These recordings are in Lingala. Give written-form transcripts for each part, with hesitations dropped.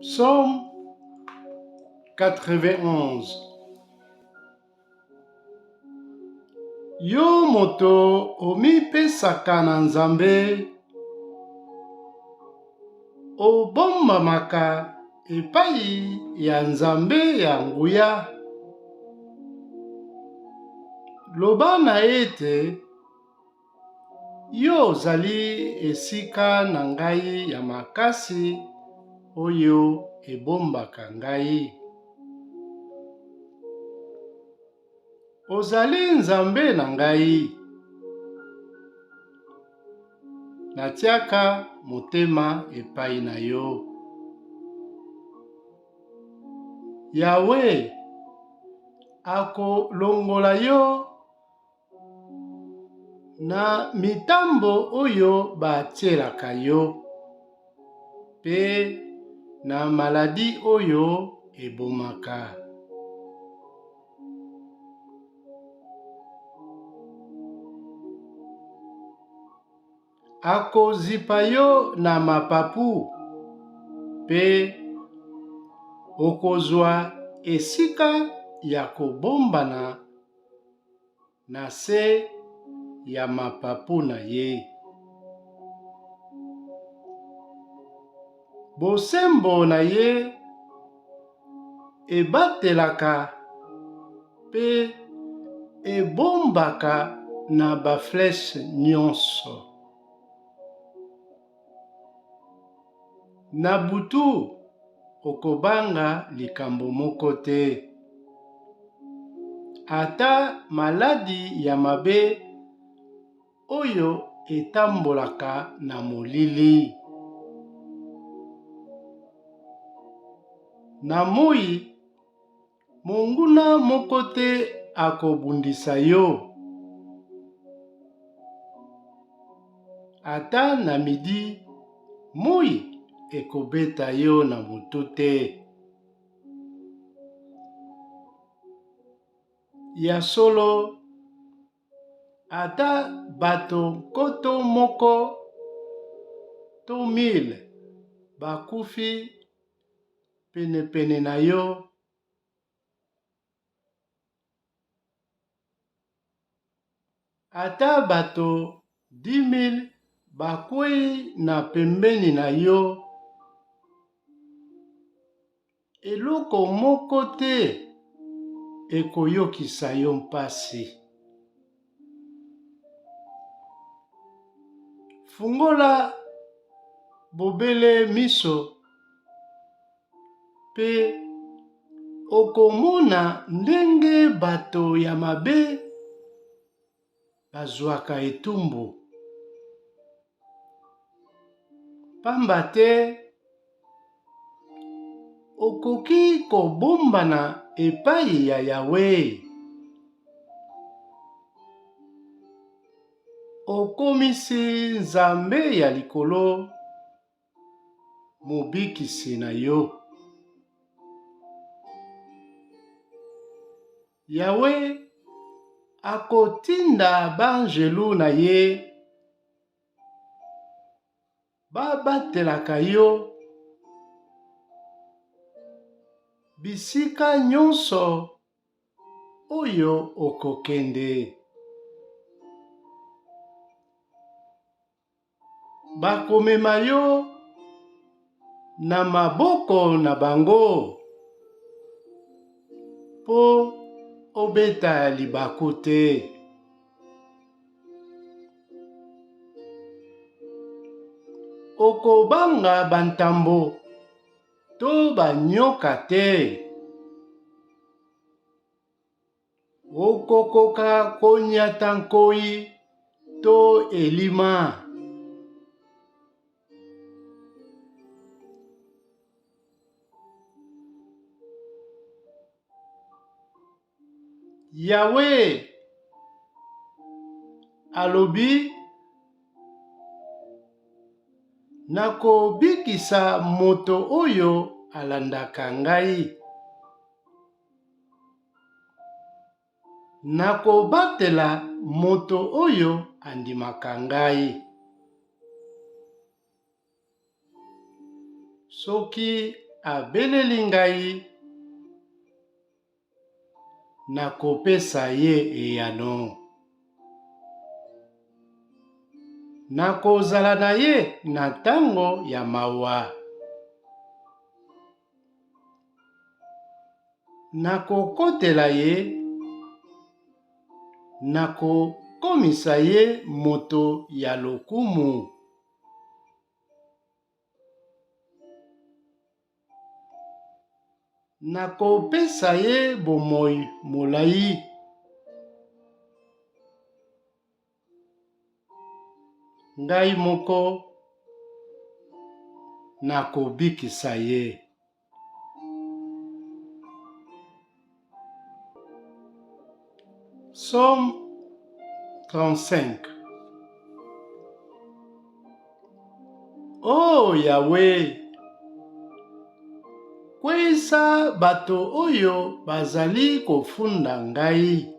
Psaume 91 Yo moto omipesaka na Nzambe, obombamaka epai ya Nzambe ya nguya. Loba na ye ete, Yo ozali esika na ngai ya makasi oyo ebombaka ngai. Ozali Nzambe na ngai. Natiaka motema epai na yo. Yawe akolongola yo na mitambo oyo batielaka yo mpe na maladi oyo ebomaka. Akozipa yo na mapapu mpe okozwa esika ya kobombana na se ya mapapu na ye. Bosembo na ye ebatelaka mpe ebombaka na ba flèches nyonso. Na butu, okobanga likambo moko te, ata maladi ya mabe oyo etambolaka na molili. Na moi, Monguna moko te akobundisa yo. Ata na midi, moi ekobeta yo na motu te. Ya solo, ata bato 1000 to 1000 bakufi penepene na yo, Ata bato 10 000 bakwei na pembeni na yo, eloko moko te ekoyokisa yo mpasi. Fungola bobele miso Mpe okomona ndenge bato ya mabe bazwaka etumbu, pamba te okoki kobombana epai ya Yawe. Okomisi Nzambe ya likolo Mobikisi na yo. Yawe akotinda baanjelu na ye babatelaka yo bisika nyonso oyo okokende. Bakomema yo na maboko na bango mpo obeta libaku te. Okobanga bantambo to banyoka te. Okokoka konyata nkoi to elima? Yawe alobi, Nakobikisa moto oyo alandaka ngai. Nakobatela moto oyo andimaka ngai. Soki abeleli ngai, nakopesa ye eyano. Nakozala na ye na ntango ya mawa. Nakokotela ye, nakokomisa ye moto ya lokumu. Nakopesa ye bomoi molai. Ngai moko nakobikisa ye. Psaume 35. Oh Yawe, kweyisa bato oyo bazali kofunda ngai.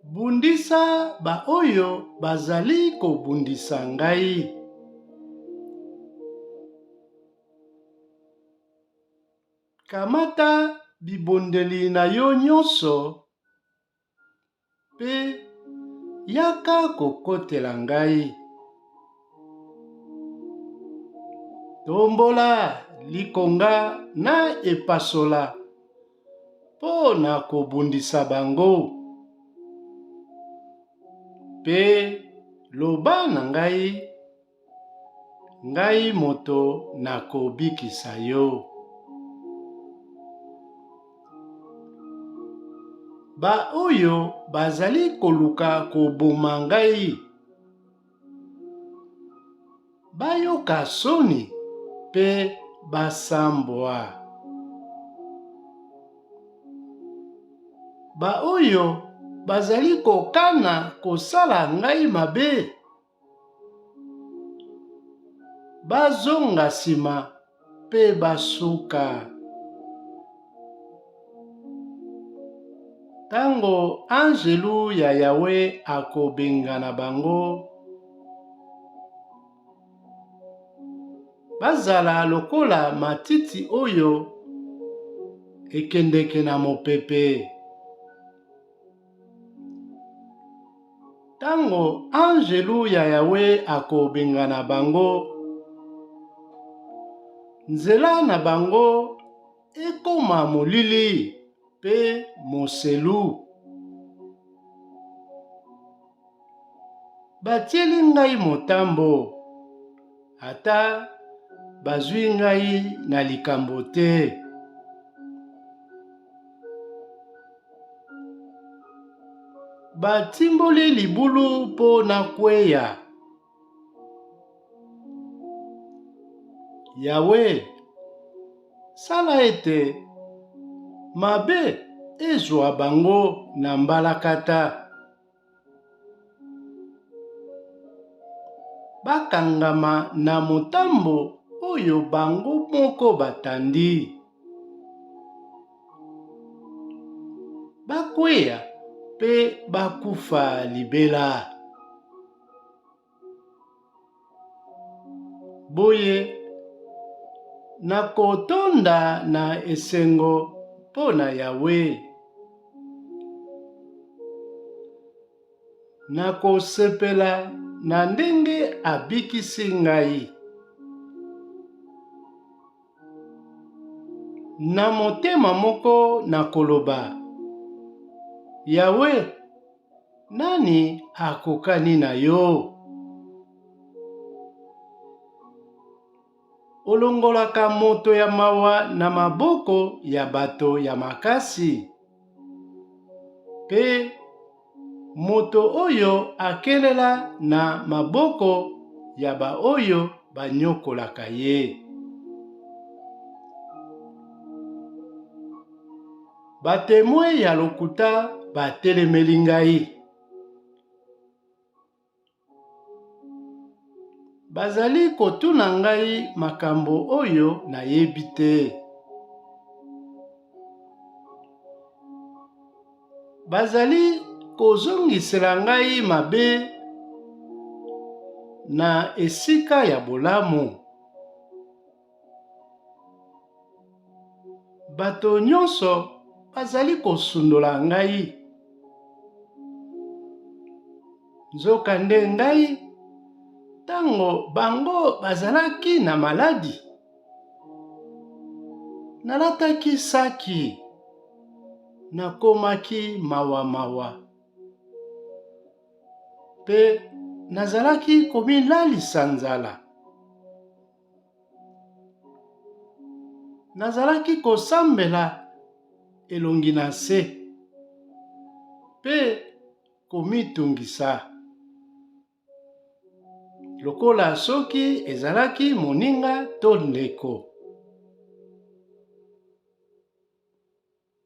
Bundisa baoyo bazali kobundisa ngai. Kamata bibundeli na yo nyonso mpe yaka kokotela ngai. Tombola likonga na epasola mpo na kobundisa bango, mpe loba na ngai, Ngai moto nakobikisa yo. Baoyo bazali koluka koboma ngai bayoka soni mpe basambwa. Baoyo bazali kokana kosala ngai mabe Bazonga nsima mpe basuka. Ntango anzelu ya Yawe akobengana bango, bazala lokola matiti oyo ekendeke na mopepe. Ntango anzelu ya Yawe akobengana bango, nzela na bango ekoma molili mpe moselu. Batieli ngai motambo, ata bazwi ngai na likambo te. Batimboli libulu mpo nakweya. Yawe, sala ete mabe ezwa bango na mbalakata. Bakangama na motambo oyo bango moko batandi. Bakweya mpe bakufa libela. Boye, nakotonda na esengo mpo na Yawe. Nakosepela na ndenge abikisi ngai. Na motema moko nakoloba, Yawe, nani akokani na yo? Olongolaka moto ya mawa na maboko ya bato ya makasi, mpe moto oyo akelela na maboko ya baoyo banyokolaka ye. Batemwe ya lokuta batelemeli ngai. Bazali kotuna ngai makambo oyo nayebi te. Bazali kozongisela ngai mabe na esika ya bolamu. Bato nyonso bazali kosundola ngai. Nzokande ngai, ntango bango bazalaki na maladi, nalataki saki, nakomaki mawamawa mpe nazalaki komilalisa nzala. Nazalaki kosambela elongi na nse mpe komitungisa lokola soki ezalaki moninga to ndeko.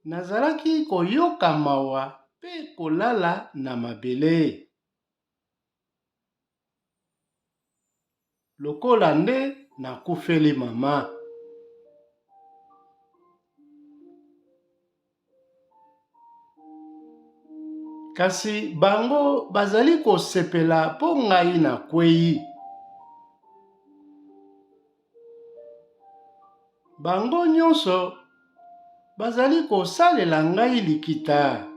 Nazalaki koyoka mawa mpe kolala na mabele. Lokola nde nakufeli mama. Kasi bango bazali kosepela mpo ngai nakwei. Bango nyonso bazali kosalela ngai likita.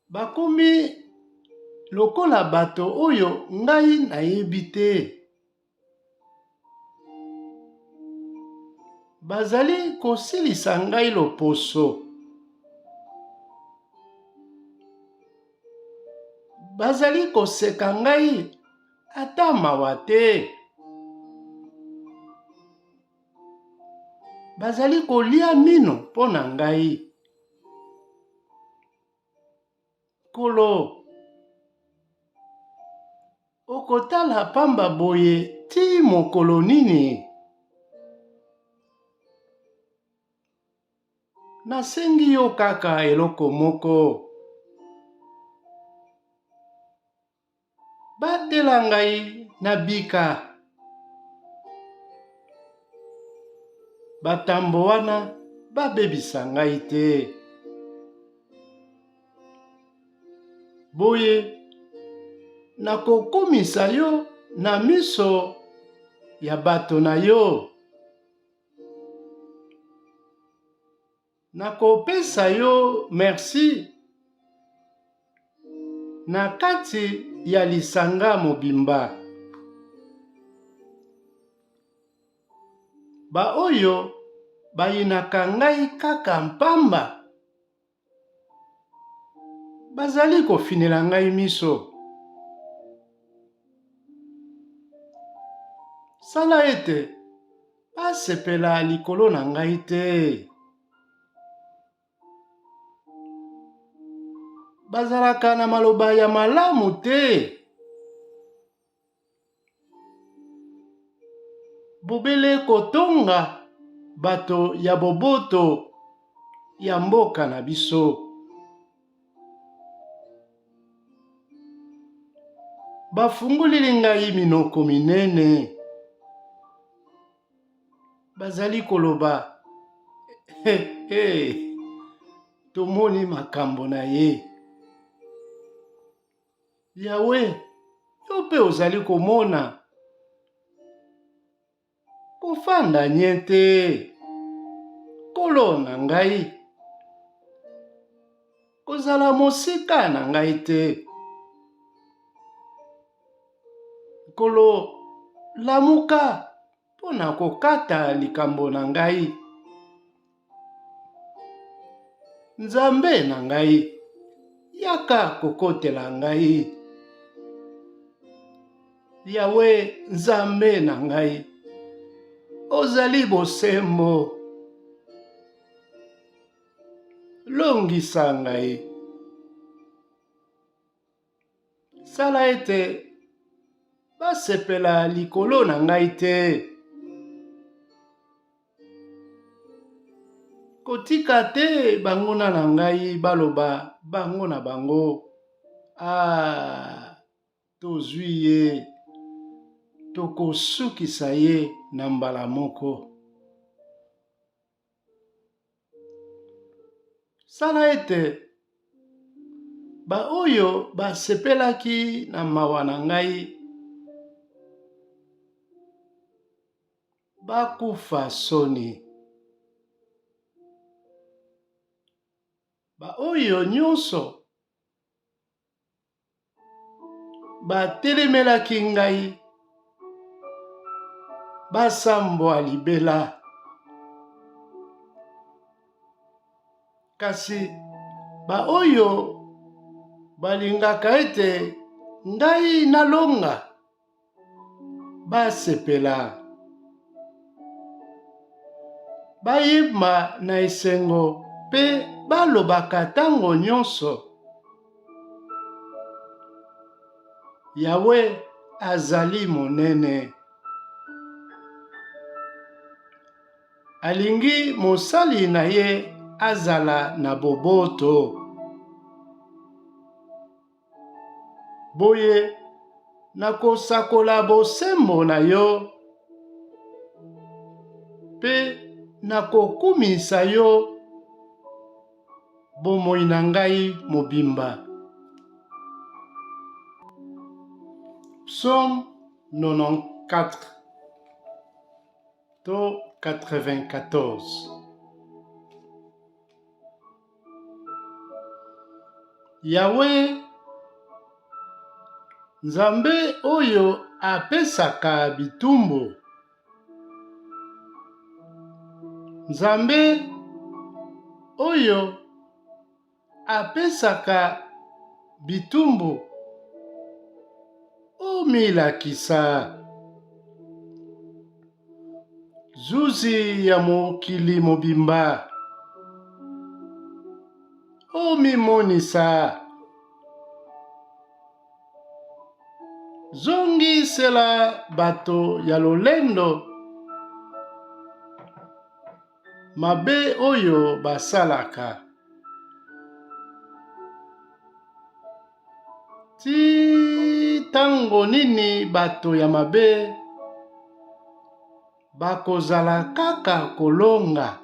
Bakomi lokola bato oyo ngai nayebi te. Bazali kosilisa ngai loposo. Bazali koseka ngai ata mawa te. Bazali kolia mino mpo na ngai. Nkolo, okotala pamba boye tii mokolo nini? Nasengi yo kaka eloko moko. Batela ngai nabika. Batambo wana babebisa ngai te. Boye nakokumisa yo na miso ya bato na yo. Nakopesa yo mersi na kati ya lisanga mobimba. Baoyo bayinaka ngai kaka mpamba bazali kofinela ngai miso. Sala ete basepela likolo na ngai te. Bazalaka na maloba ya malamu te. Bobele kotonga bato ya boboto ya mboka na biso. Bafungoleli ngai minoko minene, bazali koloba, He, he, tomoni makambo na ye. Yawe, yo mpe ozali komona. Kofanda nye te, Nkolo na ngai. Kozala mosika na ngai te. Nkolo, lamuka mpo na kokata likambo na ngai. Nzambe na ngai, yaka kokotela ngai. Yawe, Nzambe na ngai, ozali bosembo. Longisa ngai. Sala ete basepela likolo na ngai te. Kotika te banguna na ngai baloba bango na bango, Ah, tozwi ye, tokosukisa ye na mbala moko. Sala ete baoyo basepelaki na mawa na ngai. bakufa soni. Baoyo nyonso batelemelaki ngai basambwa libela. Kasi baoyo balingaka ete ngai nalonga basepela, bayemba na esengo mpe balobaka ntango nyonso, Yawe azali monene! Alingi mosali na ye azala na boboto. Boye nakosakola bosembo na yo mpe nakokumisa yo bomoi na ngai mobimba. Psaume 94 to 94. Yawe, Nzambe oyo apesaka bitumbu, Nzambe oyo apesaka bitumbu, omilakisa. Zuzi ya mokili mobimba, omimonisa. Zongisela bato ya lolendo mabe oyo basalaka. Tii ntango nini bato ya mabe bakozala kaka kolonga?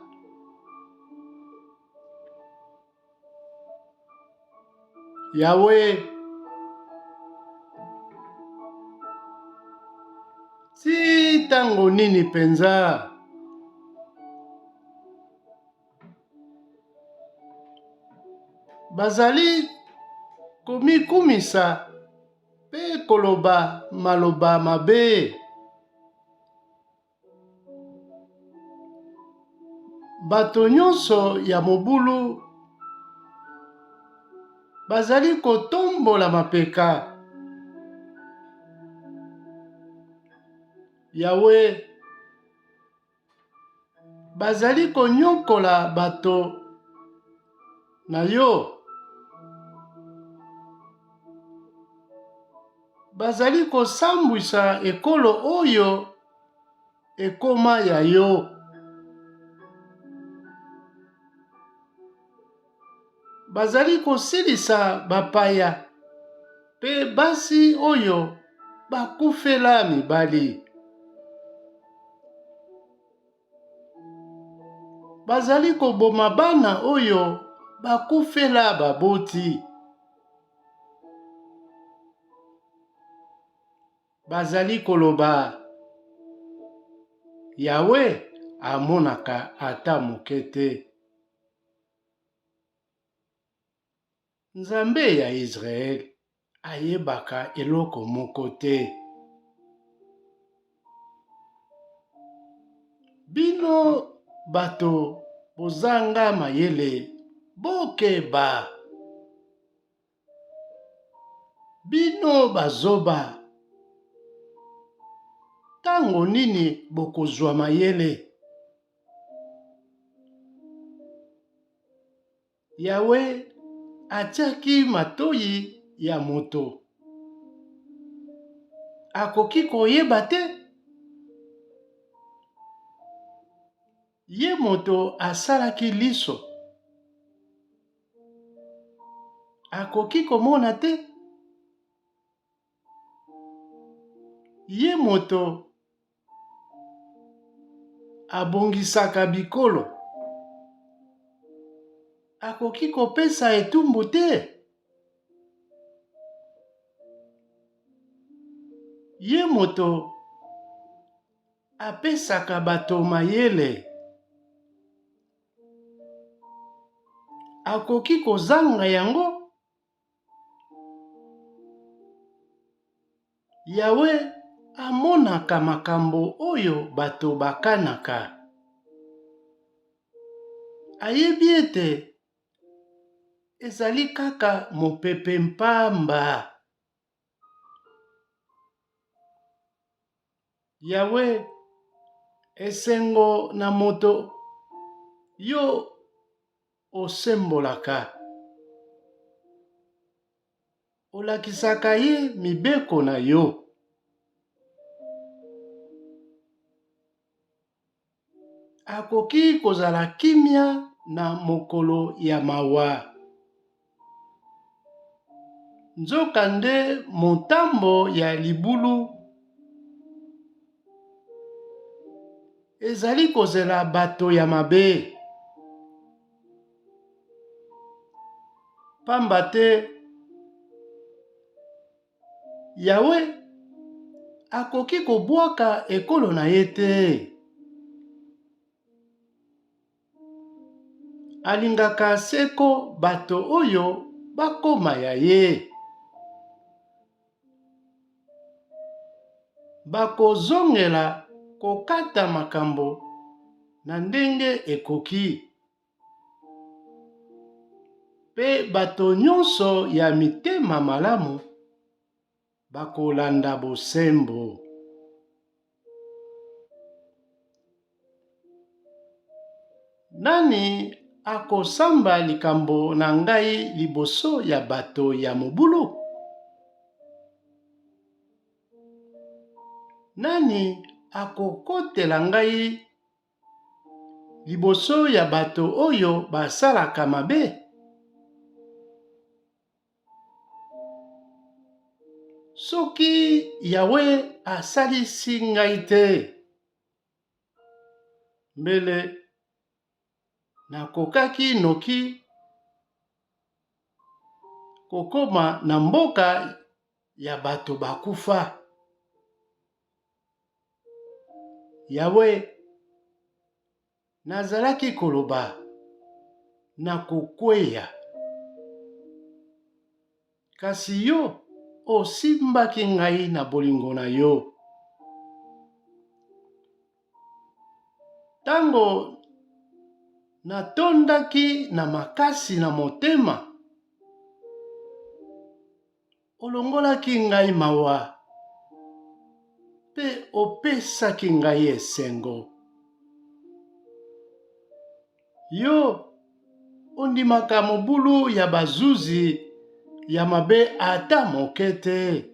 Yawe, tii ntango nini mpenza? Bazali komikumisa mpe koloba maloba mabe. Bato nyonso ya mobulu bazali kotombola mapeka. Yawe, Bazali konyokola bato na yo. Bazali kosambwisa ekolo oyo ekoma ya yo. Bazali kosilisa bapaya mpe basi oyo bakufela mibali. Bazali koboma bana oyo bakufela baboti. Bazali koloba, Yawe amonaka ata moke te. Nzambe ya Yisraele ayebaka eloko moko te. Bino bato bozanga mayele, bokeba! Bino bazoba, ntango nini bokozwa mayele? Yawe atiaki matoyi ya moto, akoki koyeba te? Ye moto asalaki liso, akoki komona te? Ye moto abongisaka bikolo, akoki kopesa etumbu te? Ye moto. apesaka bato mayele. Akoki kozanga yango? Yawe amonaka makambo oyo bato bakanaka. Ayebi ete ezali kaka mopepe mpamba. Yawe, esengo na moto yo osembolaka, olakisaka ye mibeko na yo. Akoki kozala kimia na mokolo ya mawa. Nzokande motambo ya libulu ezali kozela bato ya mabe, pamba te Yawe akoki kobwaka ekolo na ye te. Alingaka seko bato oyo bakoma ya ye. Bakozongela kokata makambo na ndenge ekoki. Mpe bato nyonso ya mitema malamu bakolanda bosembo. Nani akosamba likambo na ngai liboso ya bato ya mobulu? Nani akokotela ngai liboso ya bato oyo basalaka mabe? Soki Yawe asalisi ngai te, mbele nakokaki noki kokoma na mboka ya bato bakufa. Yawe, nazalaki koloba, Nakokweya. Kasi yo osimbaki ngai na bolingo na yo. Tango natondaki na makasi na motema, Olongolaki ngai mawa mpe opesaki ngai esengo. Yo ondimaka mobulu ya bazuzi ya mabe ata moke te.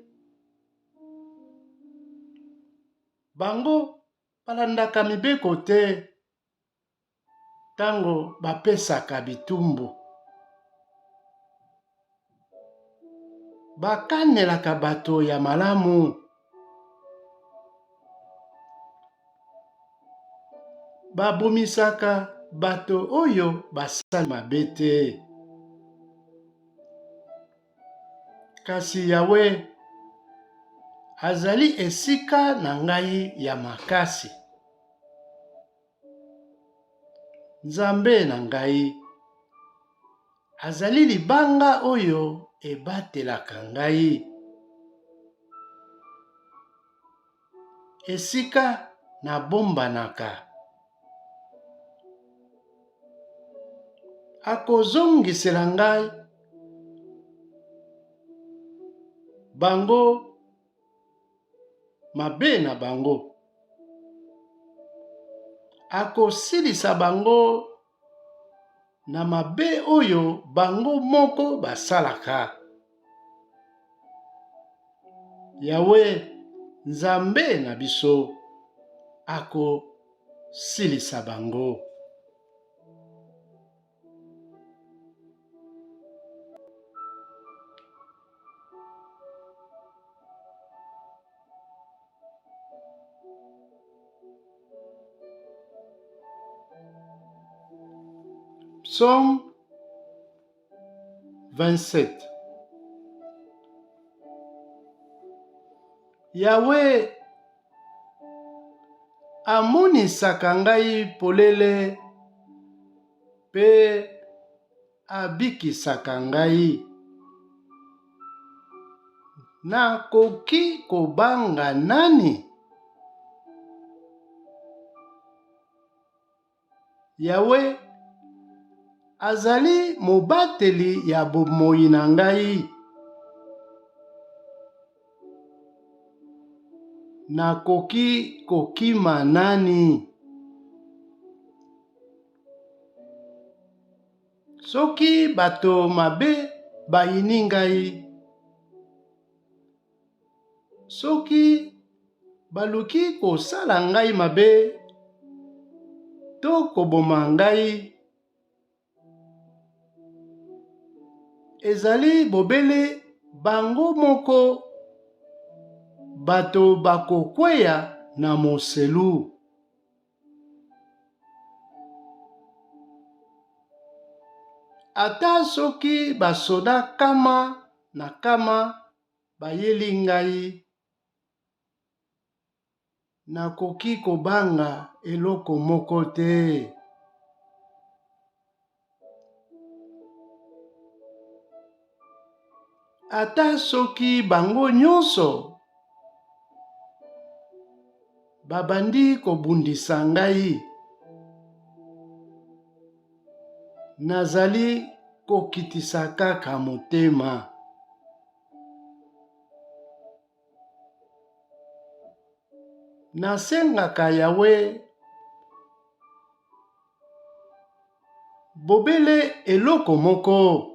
Bango balandaka mibeko te Ntango bapesaka bitumbu, bakanelaka bato ya malamu. Babomisaka bato oyo basali mabe te. Kasi Yawe azali esika na ngai ya makasi. Nzambe na ngai azali libanga oyo ebatelaka ngai, esika nabombanaka. Akozongisela ngai bango mabe na bango. Akosilisa bango na mabe oyo bango moko basalaka. Yawe, Nzambe na biso, akosilisa bango. Psaume 27. Yawe Amonisaka ngai polele mpe abikisaka ngai. Nakoki kobanga nani? Yawe azali mobateli ya bomoi na ngai. Nakoki kokima nani? Soki bato mabe bayini ngai, Soki baluki kosala ngai mabe to koboma ngai, ezali bobele bango moko bato bakokweya na moselu. Ata soki basoda kama na kama bayeli ngai, nakoki kobanga eloko moko te. Ata soki bango nyonso babandi kobundisa ngai, nazali kokitisa kaka motema. Nasengaka Yawe bobele eloko moko.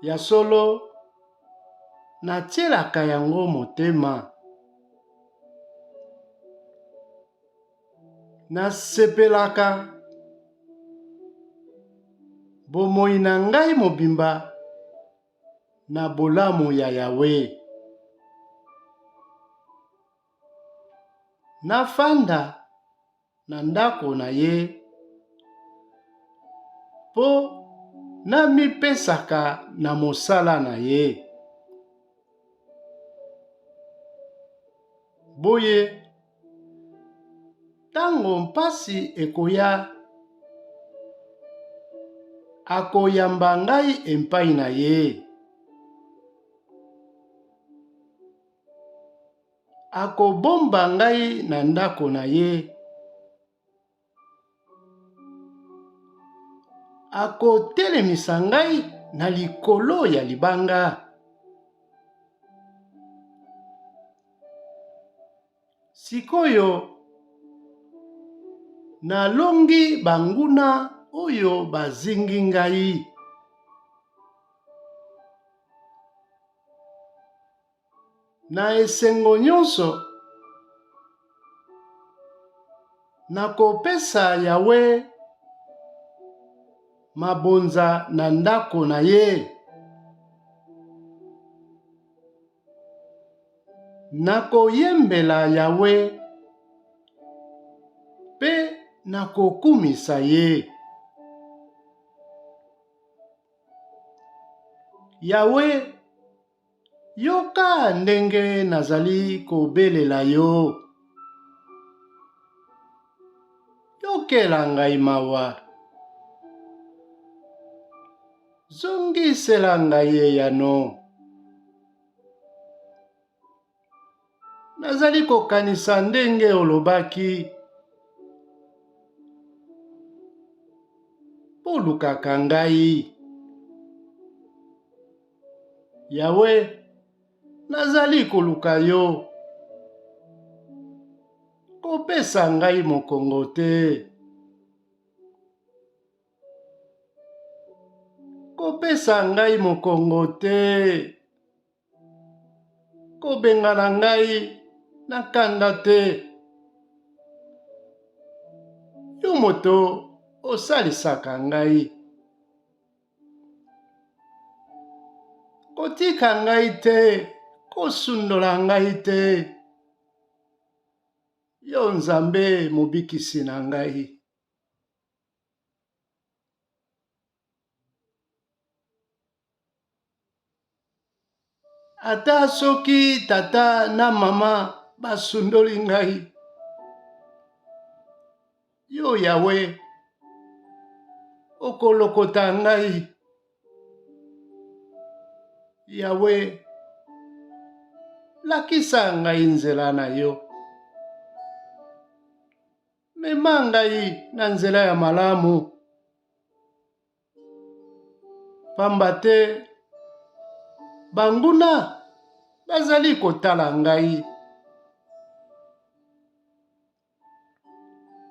Ya solo, natielaka yango motema. Nasepelaka bomoi na ngai mobimba na bolamu ya Yawe. Nafanda na ndako na ye mpo namipesaka na mosala na ye. Boye, ntango mpasi ekoya, akoyamba ngai epai na ye. Akobomba ngai na ndako na ye. Akotelemisa ngai na likolo ya libanga. Sik'oyo, nalongi banguna oyo bazingi ngai. Na esengo nyonso, nakopesa Yawe mabonza na ndako na ye. Nakoyembela Yawe mpe nakokumisa ye. Yawe, yoka ndenge nazali kobelela yo. Yokela ngai mawa. Zongisela ngai eyano. Nazali kokanisa ndenge olobaki. Bolukaka ngai. Yawe, nazali koluka yo. Kopesa ngai mokongo te. Kopesa ngai mokongo te. Kobengana ngai na kanda te. Yo moto osalisaka ngai. Kotika ngai te, kosundola ngai te. Yo Nzambe mobikisi na ngai. Ata soki tata na mama basundoli ngai. Yo Yawe, okolokota ngai. Yawe, lakisa ngai nzela na yo. Mema ngai na nzela ya malamu. Pamba te banguna bazali kotala ngai.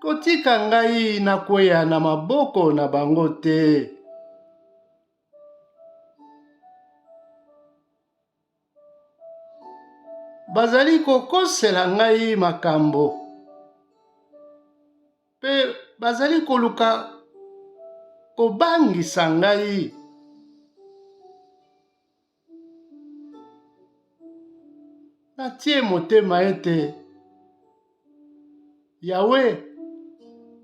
Kotika ngai nakweya na maboko na bango te. Bazali kokosela ngai makambo mpe bazali koluka kobangisa ngai. Natie motema ete Yawe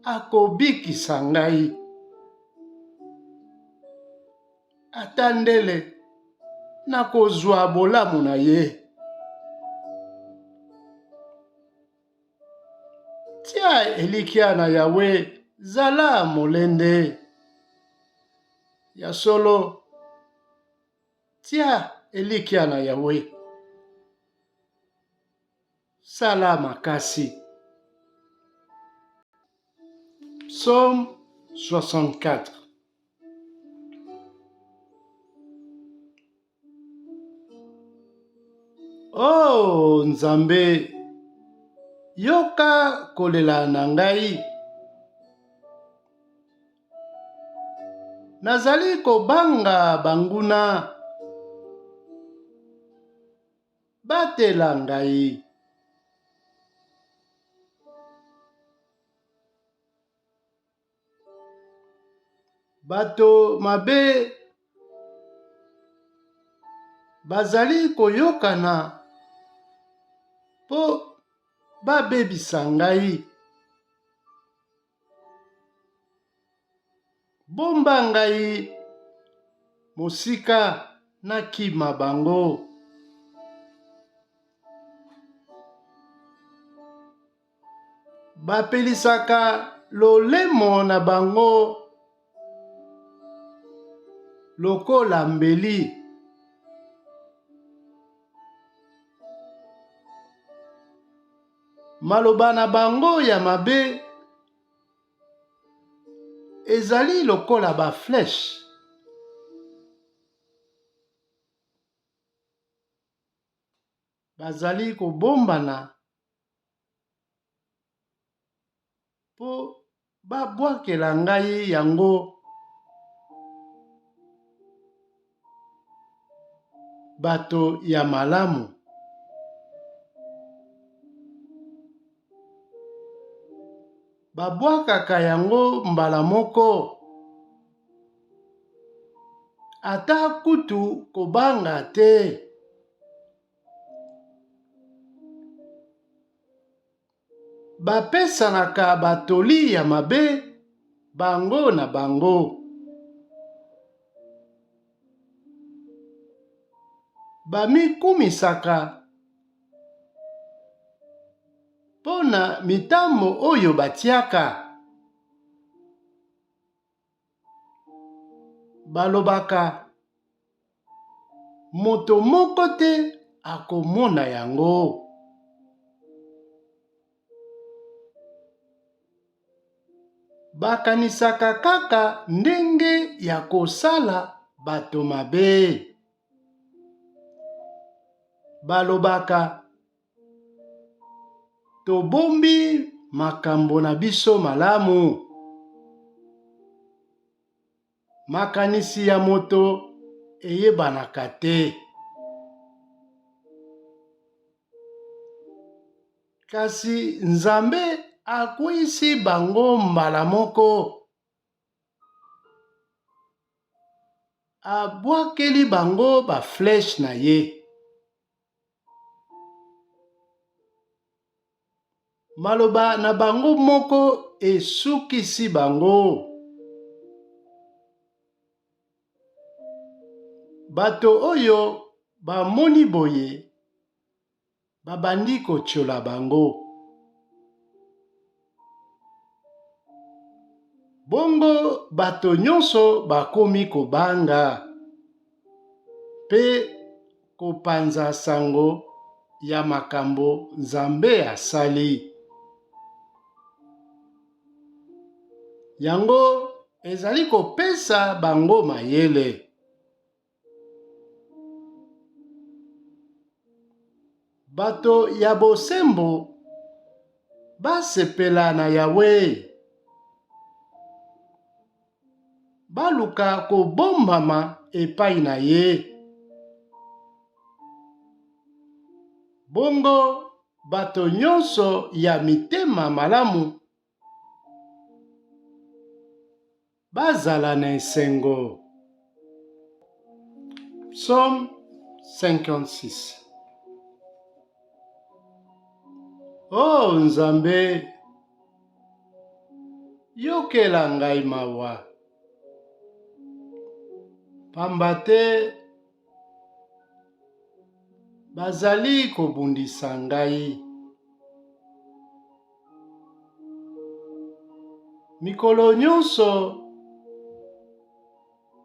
akobikisa ngai. Ata ndele nakozwa bolamu na ye. Tia elikya na Yawe, zala molende. Ya solo, tia elikya na Yawe. Sala makasi. Psaume 64. Oh Nzambe, yoka kolela na ngai. Nazali kobanga banguna. Batela ngai. Bato mabe bazali koyokana mpo babebisa ngai. Bomba ngai mosika nakima bango. Bapelisaka lolemo na bango lokola mbeli. Maloba na bango ya mabe ezali lokola ba flèches. Bazali kobombana mpo babwakela ngai yango. Bato ya malamu. Babwakaka yango mbala moko, ata kutu kobanga te. Bapesanaka batoli ya mabe bango na bango. Bamikumisaka mpo na mitambo oyo batiaka. Balobaka, Moto moko te akomona yango. Bakanisaka kaka ndenge ya kosala bato mabe. Balobaka, Tobombi makambo na biso malamu. Makanisi ya moto eyebanaka te. Kasi Nzambe akweisi bango mbala moko. Abwakeli bango ba flèches na ye. Maloba na bango moko esukisi bango. Bato oyo bamoni boye. Babandi kotyola bango. Bongo bato nyonso bakomi kobanga mpe kopanza sango ya makambo Nzambe asali. Yango ezali kopesa bango mayele. Bato ya bosembo basepela na Yawe, baluka kobombama epai na ye. Bongo bato nyonso ya mitema malamu Bazala na esengo. Psaume 56. Oh Nzambe, yokela ngai mawa, pamba te bazali kobundisa ngai. Mikolo nyonso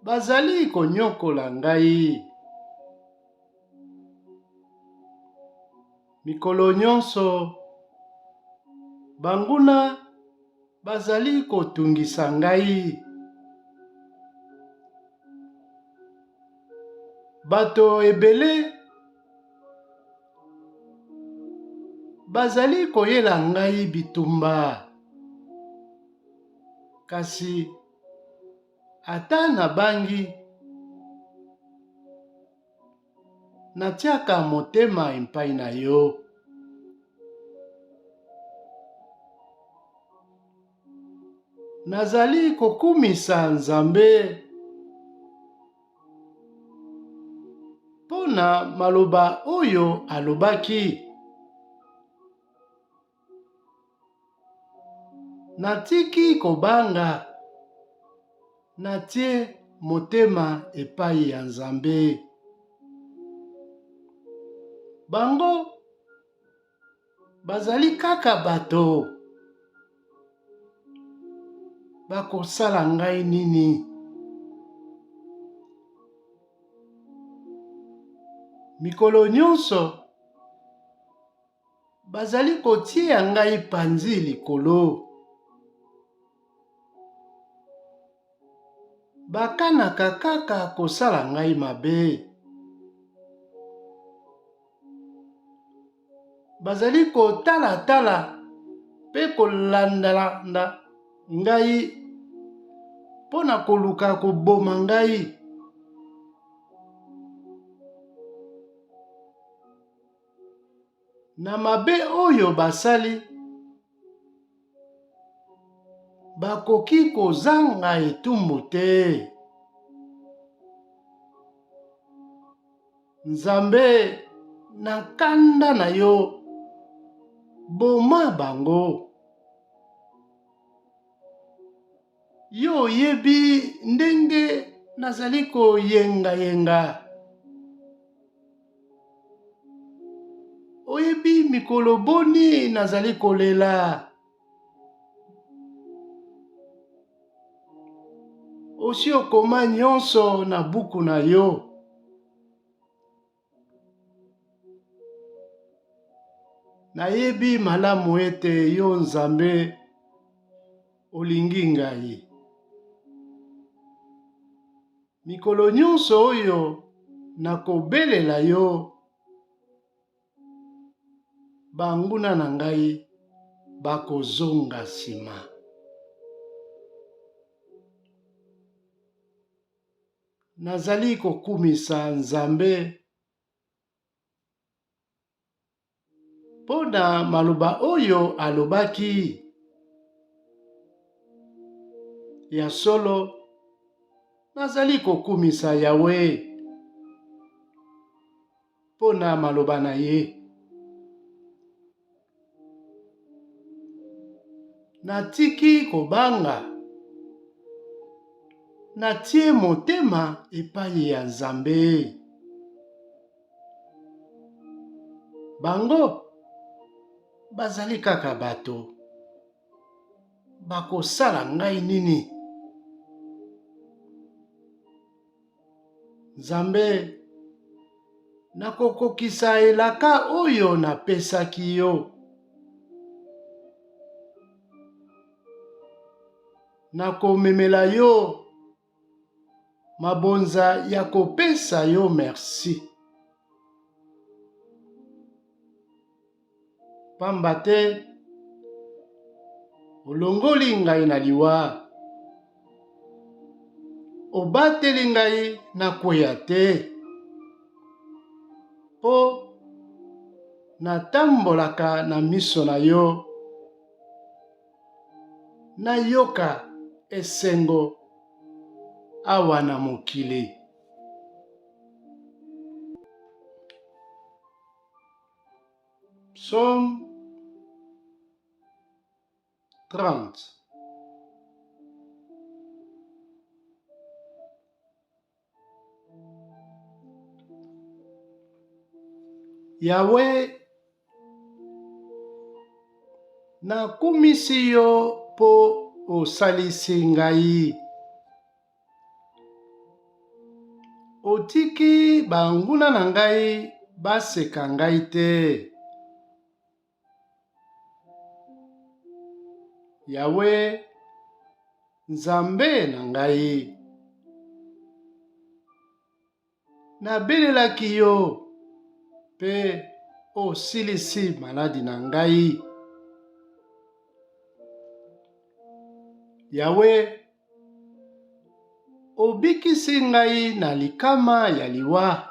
bazali konyokola ngai. Mikolo nyonso banguna bazali kotungisa ngai. Bato ebele Bazali koyela ngai bitumba, kasi ata nabangi, natiaka motema epai na yo. Nazali kokumisa Nzambe. Mpo na maloba oyo alobaki. Natiki kobanga, natie motema epai ya Nzambe. Bango bazali kaka bato, bakosala ngai nini? Mikolo nyonso bazali kotia ngai panzi likolo. Bakanaka kaka kosala ngai mabe. Bazali kotalatala mpe kolandalanda ngai mpo na koluka koboma ngai. Na mabe oyo basali, bakoki kozanga etumbu te. Nzambe, na kanda na yo, boma bango. Yo oyebi ndenge nazali koyengayenga. Oyebi mikolo boni nazali kolela. Osi okoma nyonso na buku na yo. Nayebi malamu ete yo Nzambe olingi ngai. Mikolo nyonso oyo nakobelela yo, Banguna na ngai bakozonga nsima. Nazali kokumisa Nzambe mpo na maloba oyo alobaki. Ya solo, nazali kokumisa Yawe. Mpo na maloba na ye. Natiki kobanga, natie motema epai ya Nzambe. Bango bazali kaka bato, bakosala ngai nini? Nzambe, nakokokisa elaka oyo napesaki yo. Nakomemela yo mabonza ya kopesa yo mersi. Pamba te olongoli ngai na liwa, obateli ngai nakweya te, mpo natambolaka na miso na yo, nayoka esengo awa na mokili. Psaume 30. Yawe, nakumisi yo mpo osalisi ngai. Otiki banguna na ngai baseka ngai te. Yawe, Nzambe na ngai, nabelelaki yo mpe osilisi maladi na ngai. Yawe, obikisi ngai na likama ya liwa.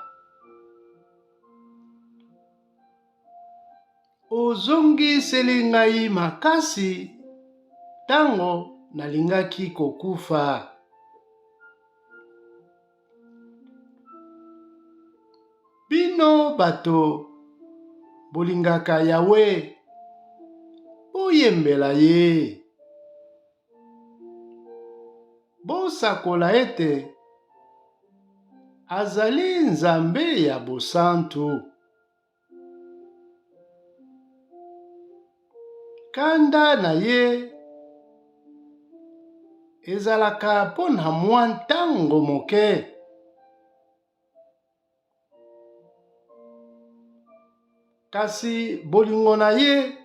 Ozongiseli ngai makasi ntango nalingaki kokufa. Bino bato bolingaka Yawe, boyembela ye. Bosakola ete azali Nzambe ya bosantu. Kanda na ye ezalaka mpo na mwa ntango moke. Kasi bolingo na ye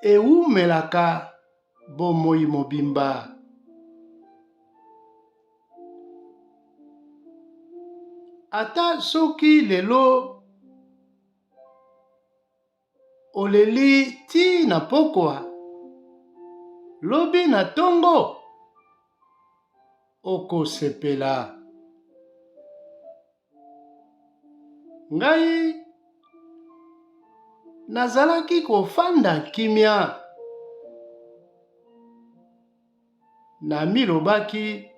ewumelaka bomoi mobimba. Ata soki lelo oleli ti na pokwa, lobi na tongo okosepela. Ngai nazalaki kofanda kimia, namilobaki,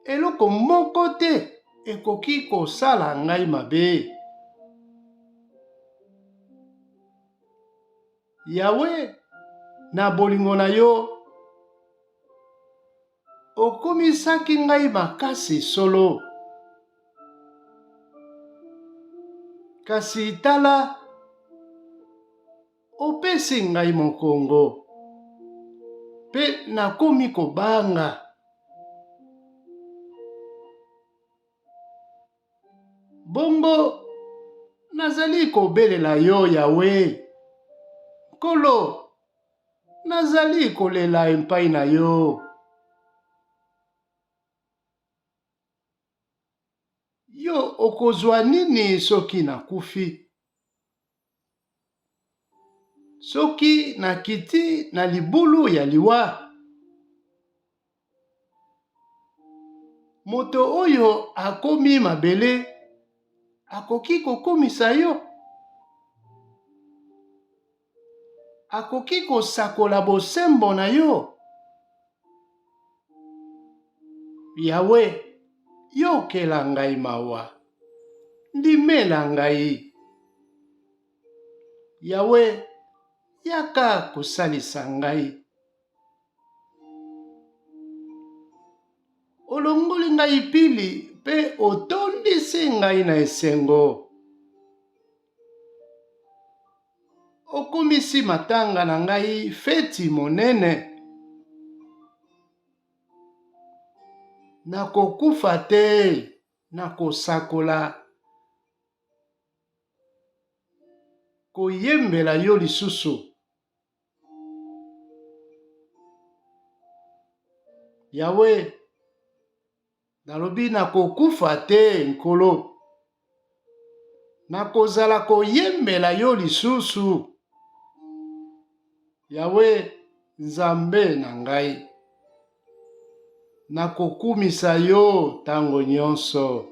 Eloko moko te ekoki kosala ngai mabe. Yawe, na bolingo na yo, okomisaki ngai makasi solo. Kasi tala, opesi ngai mokongo, mpe nakomi kobanga. Bongo nazali kobelela yo, Yawe, Nkolo, nazali kolela epai na yo. Yo okozwa nini soki nakufi? Soki nakiti na libulu ya liwa? Moto oyo akomi mabele akoki kokumisa yo? Akoki kosakola bosembo na yo? Yawe, yokela ngai mawa, ndimela ngai. Yawe, yaka kosalisa ngai. Olongoli ngai pili mpe otondisi. Otondisi ngai na esengo. Okomisi matanga na ngai feti monene. Nakokufa te, nakosakola koyembela yo lisusu. Yawe, nalobi nakokufa te, Nkolo. Nakozala koyembela yo lisusu. Yawe, Nzambe na ngai, nakokumisa yo tango nyonso.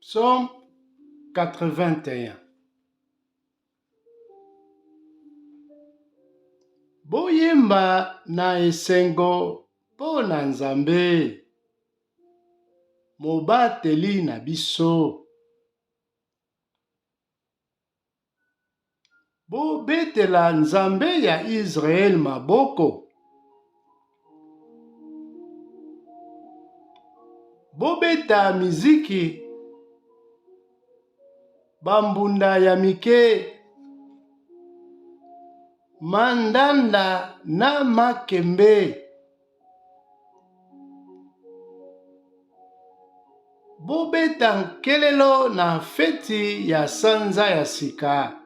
Psaume 81. Boyemba na esengo mpo na Nzambe, Mobateli na biso. Bobetela Nzambe ya Israele maboko. Bobeta miziki, bambunda ya mike, mandanda na makembe. Bobeta nkelelo na feti ya sanza ya sika,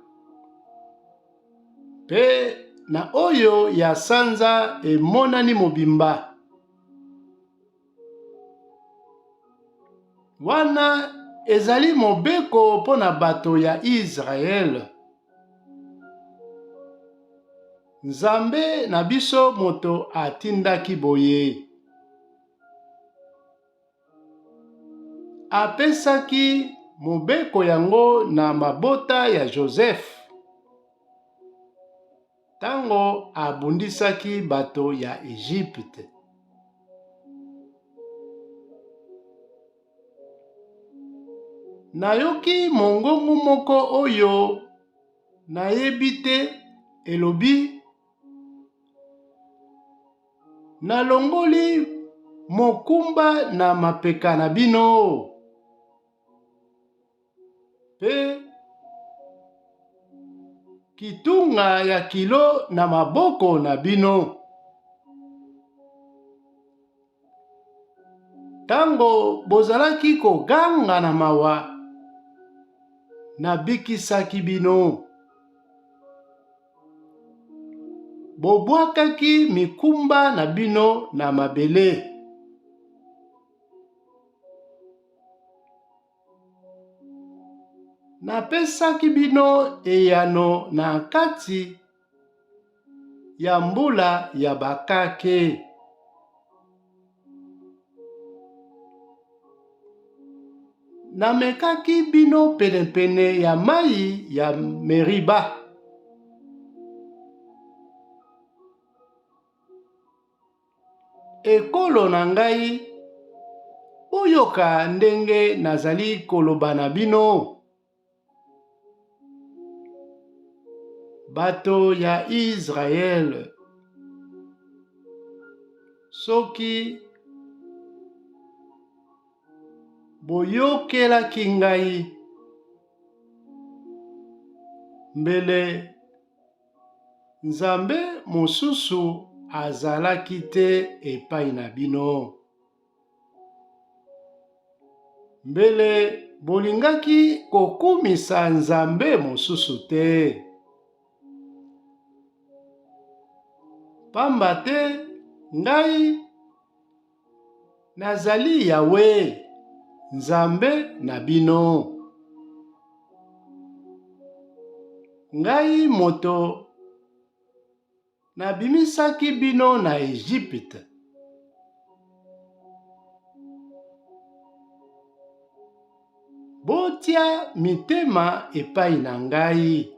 mpe na oyo ya sanza emonani mobimba. Wana ezali mobeko mpo na bato ya Yisraele. Nzambe na biso moto atindaki boye. Apesaki mobeko yango na mabota ya Joseph tango abundisaki bato ya Egypte. Nayoki mongongo moko oyo nayebi te elobi, Nalongoli mokumba na mapeka na bino, mpe kitunga ya kilo na maboko na bino. Tango bozalaki koganga na mawa, nabikisaki bino. Bobwakaki mikumba na bino na mabele. Napesaki bino eyano na kati ya mbula ya bakake. Namekaki bino penepene ya mayi ya Meriba. Ekolo na ngai, boyoka ndenge nazali koloba na bino. Bato ya Israele, soki boyokelaki ngai, mbele Nzambe mosusu azalaki te epai na bino. Mbele bolingaki kokumisa nzambe mosusu te. Pamba te ngai nazali Yawe, Nzambe na bino. Ngai moto Nabimisaki bino na Ejipite. Botia mitema epai na ngai,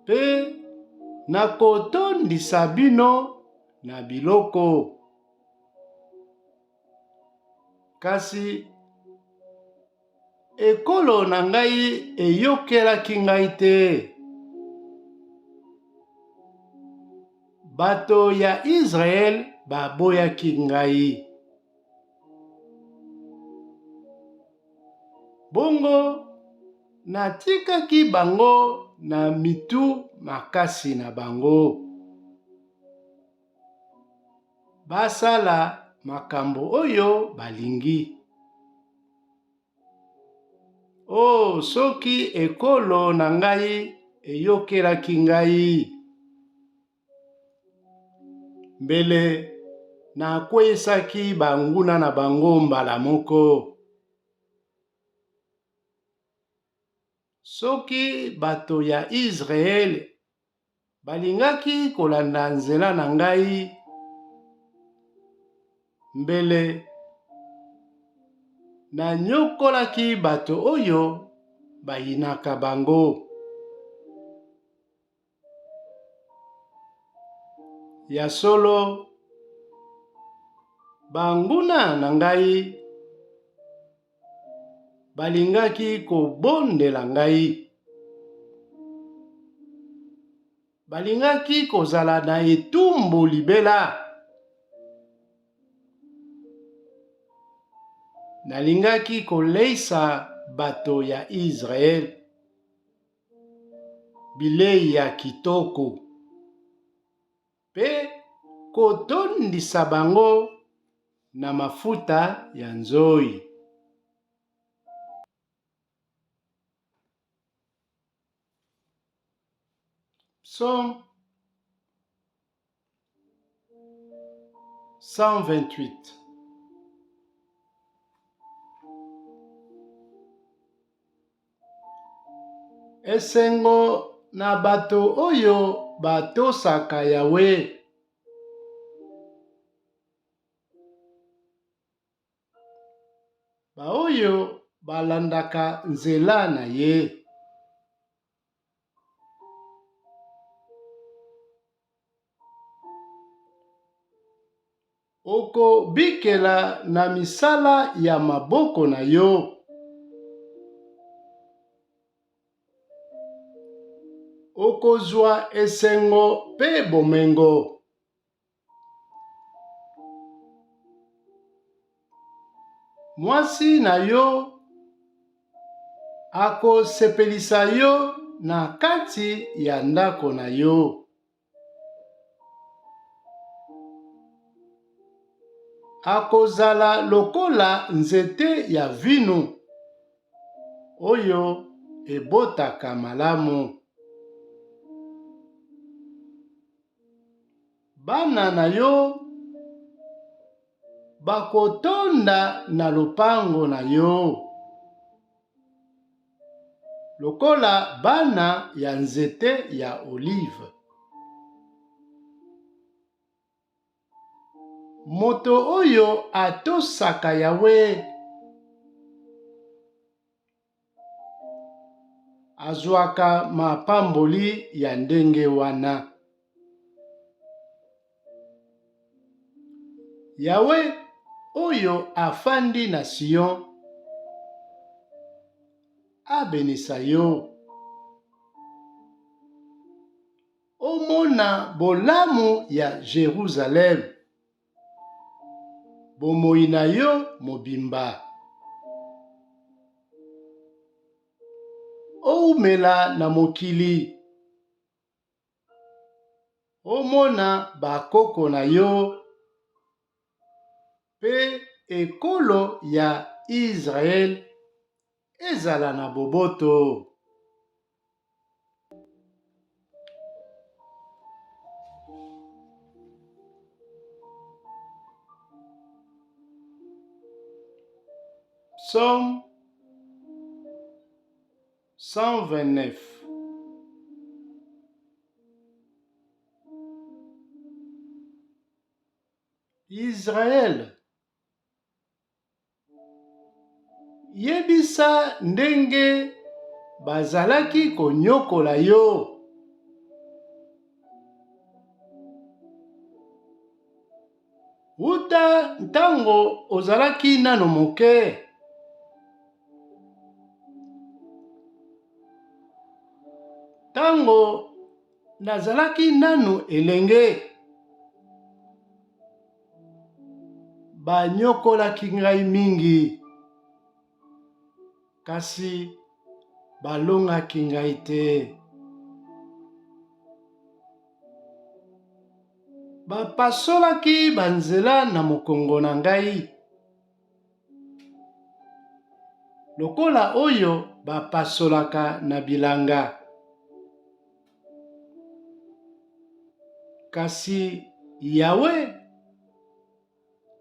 mpe nakotondisa bino na biloko. Kasi ekolo na ngai eyokelaki ngai te. Bato ya Israele. baboyaki ngai. Bongo natikaki bango na mitu makasi na bango, basala makambo oyo balingi. O soki ekolo na ngai eyokelaki ngai! Mbele nakweisaki banguna na bango mbala moko. Soki bato ya Yisraele balingaki kolanda nzela na ngai, mbele nanyokolaki bato oyo bayinaka bango. Ya solo, banguna na ngai balingaki kobondela ngai, balingaki kozala na etumbu libela. Nalingaki koleisa bato ya Yisraele bilei ya kitoko mpe kotondisa bango na mafuta ya nzoi. Psaume 128. Esengo na bato oyo batosaka Yawe! Baoyo balandaka nzela na ye. Okobikela na misala ya maboko na yo. Okozwa esengo mpe bomengo. Mwasi na yo akosepelisa yo na kati ya ndako na yo. Akozala lokola nzete ya vino oyo ebotaka malamu. Bana na yo bakotonda na lopango na yo lokola bana ya nzete ya olive. Moto oyo atosaka Yawe azwaka mapamboli ya ndenge wana. Yawe oyo afandi na Sion abenisa yo. Omona bolamu ya Jerusalem bomoi na yo mobimba. Oumela na mokili, omona bakoko na yo mpe ekolo ya Israele ezala na boboto. Psaume 129. Israël, yebisa ndenge bazalaki konyokola yo. Wuta ntango ozalaki nano moke. Ntango nazalaki nanu elenge. Banyokolaki ngai mingi, kasi balongaki ngai te. Bapasolaki banzela na mokongo na ngai lokola oyo bapasolaka na bilanga. Kasi Yawe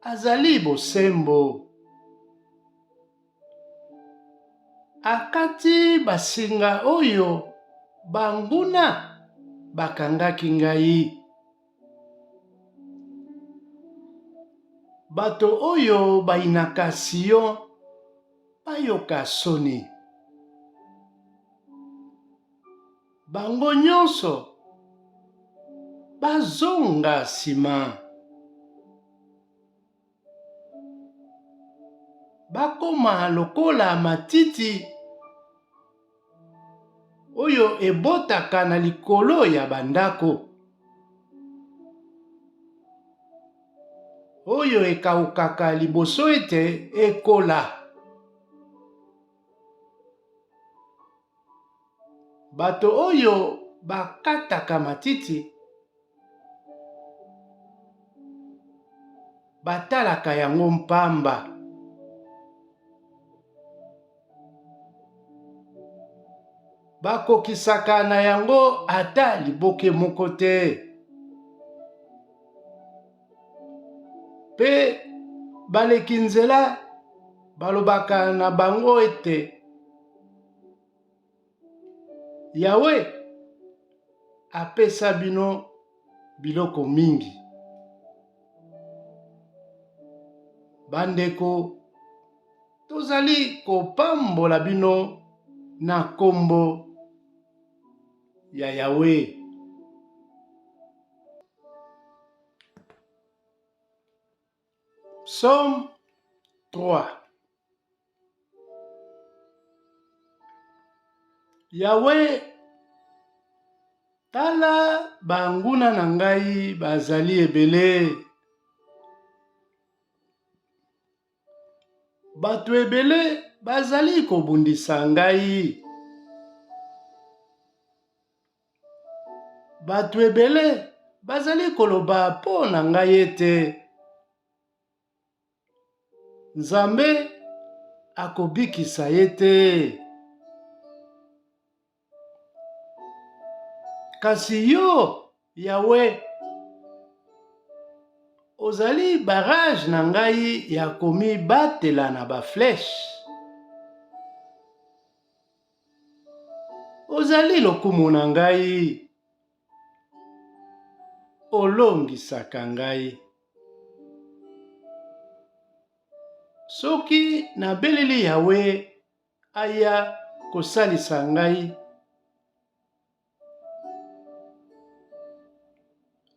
azali bosembo. Akati basinga oyo banguna bakangaki ngai. Bato oyo bayinaka Sion bayoka soni. Bango nyonso bazonga nsima. Bakoma lokola matiti oyo ebotaka na likolo ya bandako, oyo ekaukaka liboso ete ekola. Bato oyo bakataka matiti batalaka yango mpamba. Bakokisaka na yango ata liboke moko te. Mpe baleki nzela balobaka na bango ete, Yawe apesa bino biloko mingi. Bandeko, tozali kopambola bino na nkombo ya Yawe. Psaume 3. Yawe, tala banguna na ngai bazali ebele. Bato ebele bazali kobundisa ngai. Bato ebele bazali koloba mpo na ngai ete, Nzambe akobikisa ye te. Kasi yo, Yawe, ozali barrage na ngai ya komibatela na ba flèches. Ozali lokumu na ngai, olongisaka ngai. Soki nabeleli Yawe aya kosalisa ngai,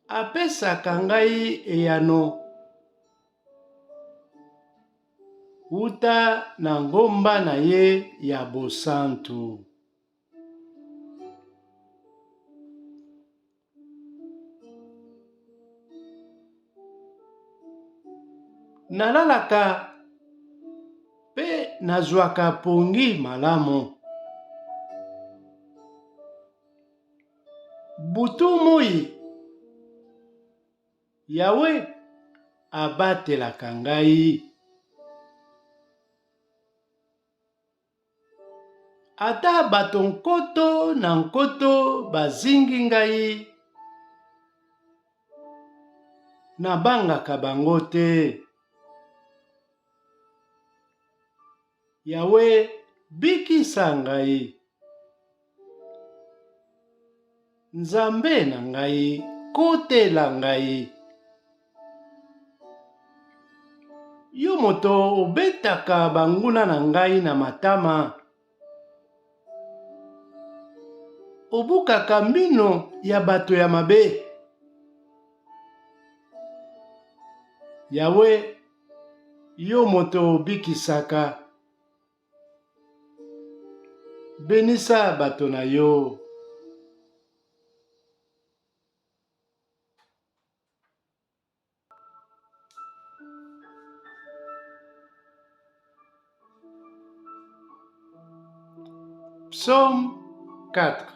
apesaka ngai eyano wuta na ngomba na ye ya bosantu. Nalalaka mpe nazwaka pongi malamu. Butu moi, Yawe abatelaka ngai. Ata bato nkoto na nkoto bazingi ngai, nabangaka bango te. Yawe, bikisa ngai! Nzambe na ngai, kotela ngai! Yo moto obetaka banguna na ngai na matama, obukaka mino ya bato ya mabe. Yawe, yo moto obikisaka, benisa bato na yo. Psaume 4.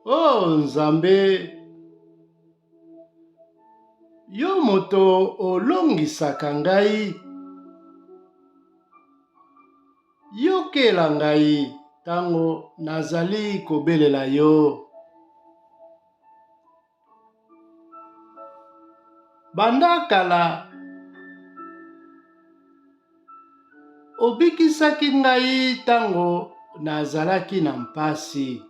O Nzambe, yo moto olongisaka ngai, yokela ngai ntango nazali kobelela yo. Banda kala, obikisaki ngai ntango nazalaki na mpasi.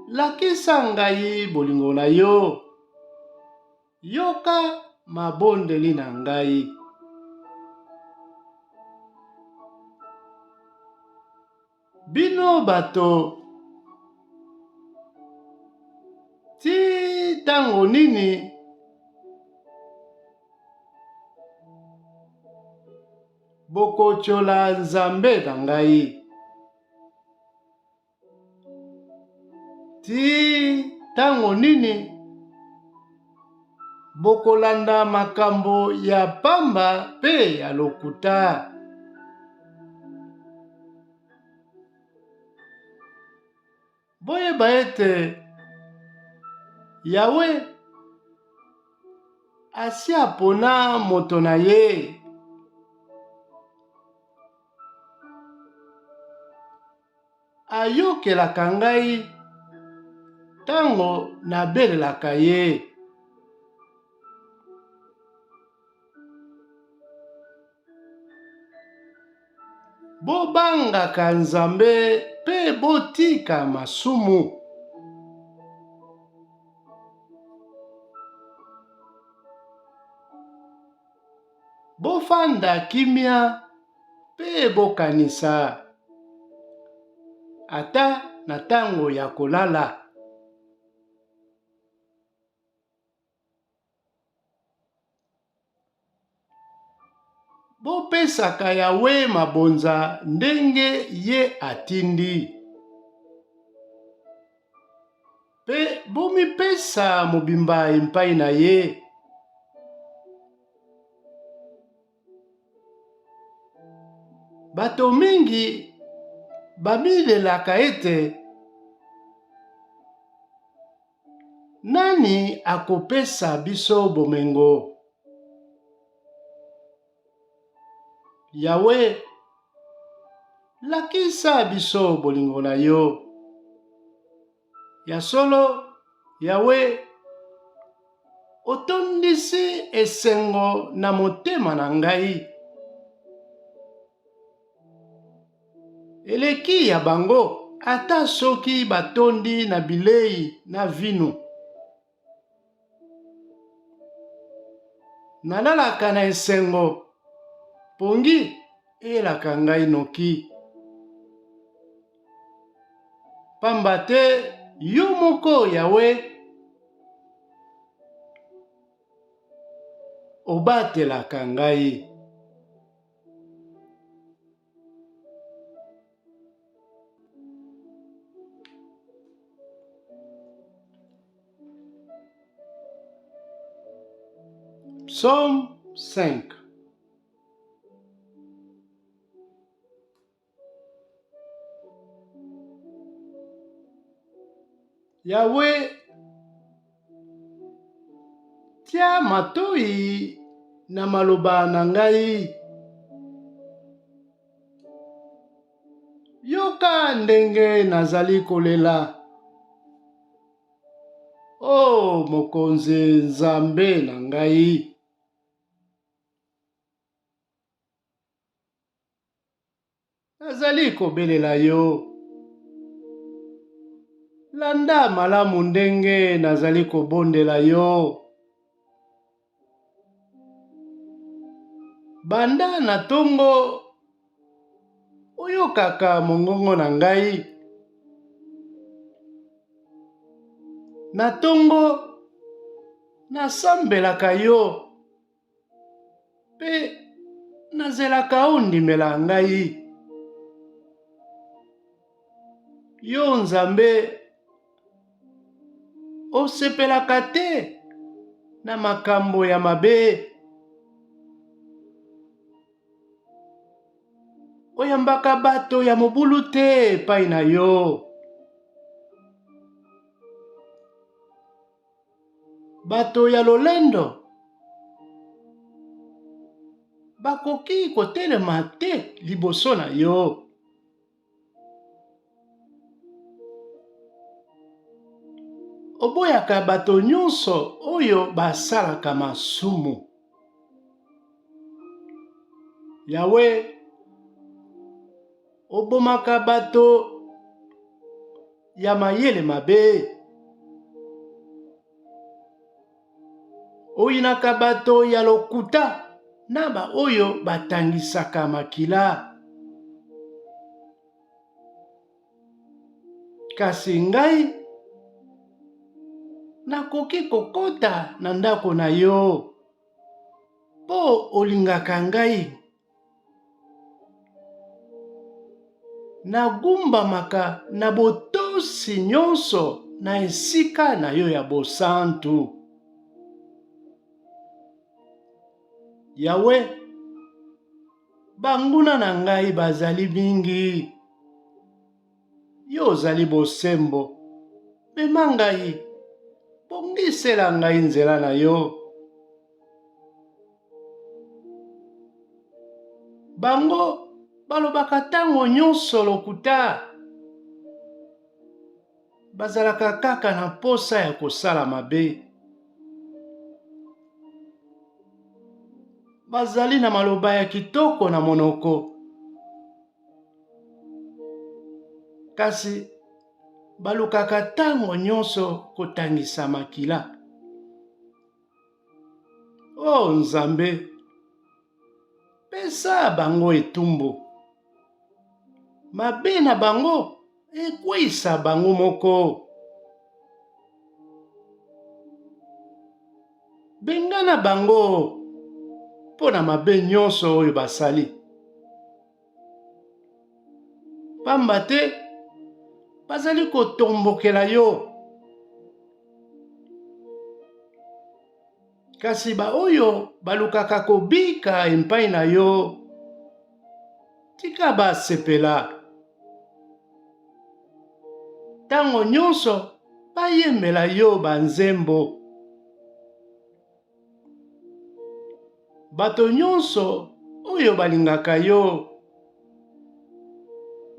Lakisa ngai bolingo na yo. Yoka mabondeli na ngai. Bino bato, tii ntango nini bokotyola Nzambe na ngai? Tii ntango nini bokolanda makambo ya pamba mpe ya lokuta? Boyeba ete Yawe asi apona moto na ye. Ayokelaka ngai ntango nabelelaka ye. Bobangaka Nzambe mpe botika masumu. Bofanda kimia mpe bokanisa, ata na tango ya kolala. Bopesaka Yawe mabonza ndenge ye atindi, mpe bomipesa mobimba epai na ye. Bato mingi bamilelaka ete, Nani akopesa biso bomengo? Yawe, lakisa biso bolingo na yo. Ya solo, Yawe, otondisi esengo na motema na ngai. Eleki ya bango ata soki batondi na bilei na vino. Nalalaka na esengo, pongi eyelaka ngai noki. Pamba te yo moko Yawe obatelaka ngai. Psaume 5. Yawe, tia matoyi na maloba na ngai. Yoka ndenge nazali kolela. O Mokonzi Nzambe na ngai! Nazali kobelela yo. Landa malamu ndenge nazali kobondela yo. Banda na tongo oyokaka mongongo na ngai. Na tongo nasambelaka yo. Mpe nazelaka ondimela ngai. Yo Nzambe, Osepelaka te na makambo ya mabe. Oyambaka bato ya mobulu te epai na yo. Bato ya lolendo bakoki kotelema te liboso na yo. Oboyaka bato nyonso oyo basalaka masumu. Yawe, obomaka bato ya mayele mabe. Oyinaka bato ya lokuta na baoyo batangisaka makila. Kasi ngai nakoki kokota na ndako na yo, mpo olingaka ngai. Nagumbamaka na botosi nyonso na esika na yo ya bosantu. Yawe, banguna na ngai bazali mingi. Yo ozali bosembo. Mema ngai, bongisela ngai nzela na yo. Bango balobaka ntango nyonso lokuta, bazalaka kaka na mposa ya kosala mabe. Bazali na maloba ya kitoko na monoko, kasi balukaka ntango nyonso kotangisa makila. O oh, Nzambe, pesa bango etumbu. Mabe na bango ekweisa bango moko. Bengana bango mpo na mabe nyonso oyo basali. Pamba te bazali kotombokela yo. Kasi baoyo balukaka kobika epai na yo, tika basepela. Ntango nyonso bayembela yo banzembo. Bato nyonso oyo balingaka yo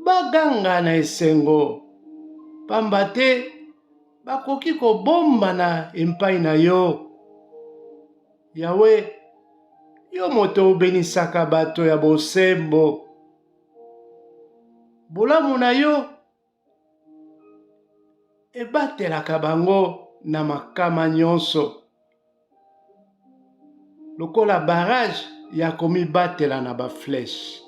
baganga na esengo, pamba te bakoki kobombana epai na yo. Yawe, yo moto obenisaka bato ya bosembo, bolamu na yo ebatelaka bango na makama nyonso, lokola barrage ya komibatela na ba flèches.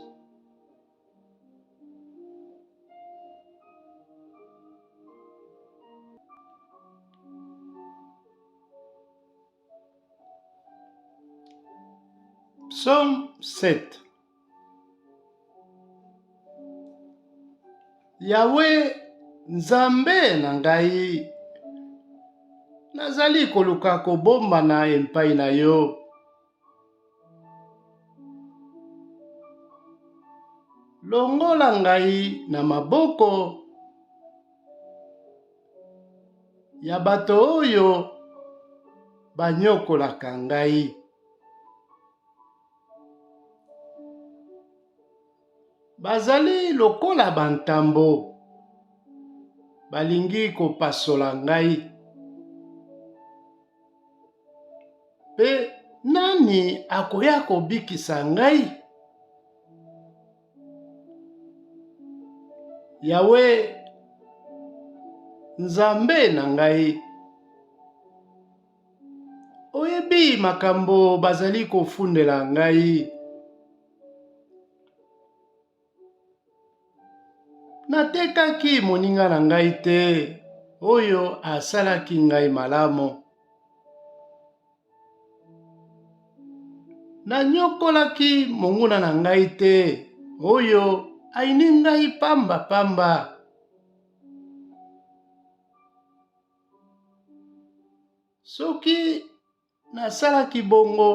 Psaume 7. Yawe Nzambe na ngai, nazali koluka kobombana epai na yo. Longola ngai na maboko ya bato oyo banyokolaka ngai. Bazali lokola bantambo, balingi kopasola ngai. Mpe nani akoya kobikisa ngai? Yawe, Nzambe na ngai, oyebi makambo bazali kofundela ngai. Natekaki moninga na ngai te, oyo asalaki ngai malamu. Nanyokolaki monguna na ngai te, oyo ayini ngai pamba pamba. Soki nasalaki bongo,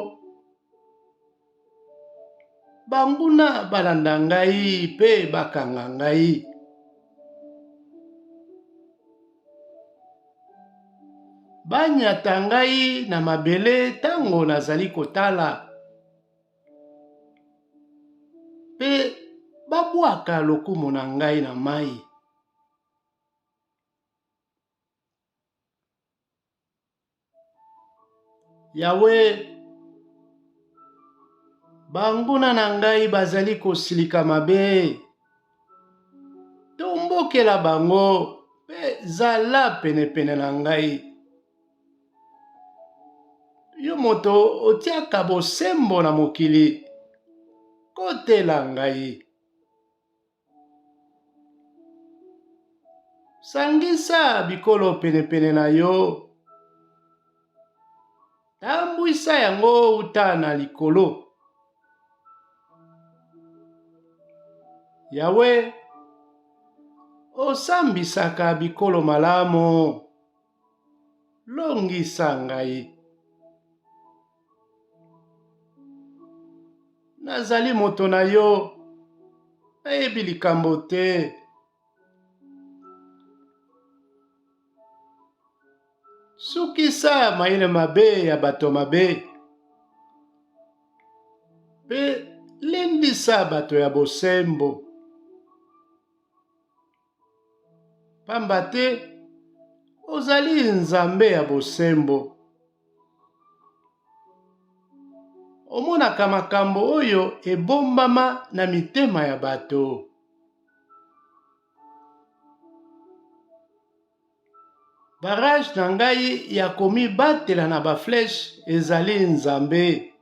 banguna balanda ngai mpe bakanga ngai. Banyata ngai na mabele ntango nazali kotala, mpe babwaka lokumu na ngai na mai. Yawe, banguna na ngai bazali kosilika mabe. Tombokela bango mpe zala penepene na ngai. Yo moto otiaka bosembo na mokili, kotela ngai. Sangisa bikolo penepene na yo, tambwisa yango uta na likolo. Yawe, osambisaka bikolo malamu, longisa ngai. Nazali moto na yo, nayebi likambo te. Sukisa mayele mabe ya bato mabe mpe lendisa bato ya bosembo. Pamba te ozali Nzambe ya bosembo. Omonaka makambo oyo ebombama na mitema ya bato. Barrage na ngai ya komibatela na ba flèches ezali Nzambe.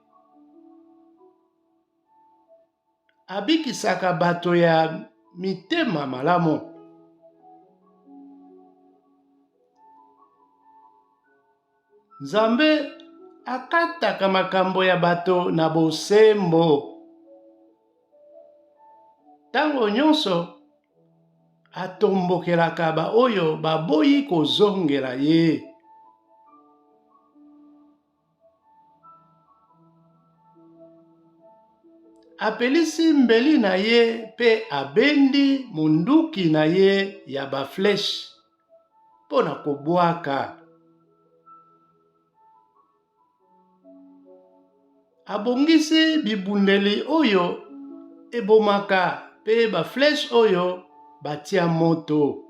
Abikisaka bato ya mitema malamu. Nzambe akataka makambo ya bato na bosembo. Ntango nyonso atombokelaka baoyo baboyi kozongela ye. Apelisi mbeli na ye mpe abendi monduki na ye ya ba flèches mpo na kobwaka. Abongisi bibundeli oyo ebomaka mpe ba flèches oyo batia moto.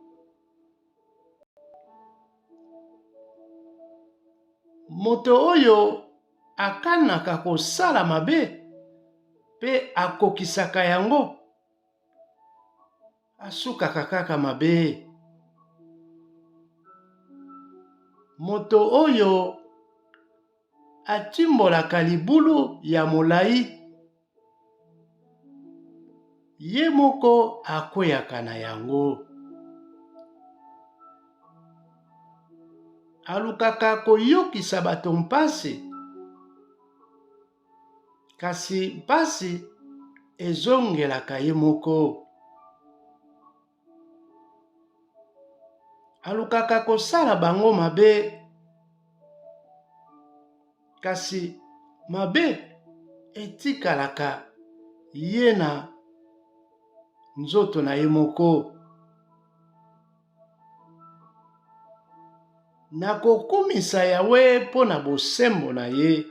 Moto oyo akanaka kosala mabe mpe akokisaka yango, asukaka kaka mabe. Moto oyo atimbolaka libulu ya molai, ye moko akweyaka na yango. Alukaka koyokisa bato mpasi, kasi mpasi ezongelaka ye moko. Alukaka kosala bango mabe, kasi mabe etikalaka ye na nzoto na ye moko. Nakokumisa Yawe mpo na bosembo na ye.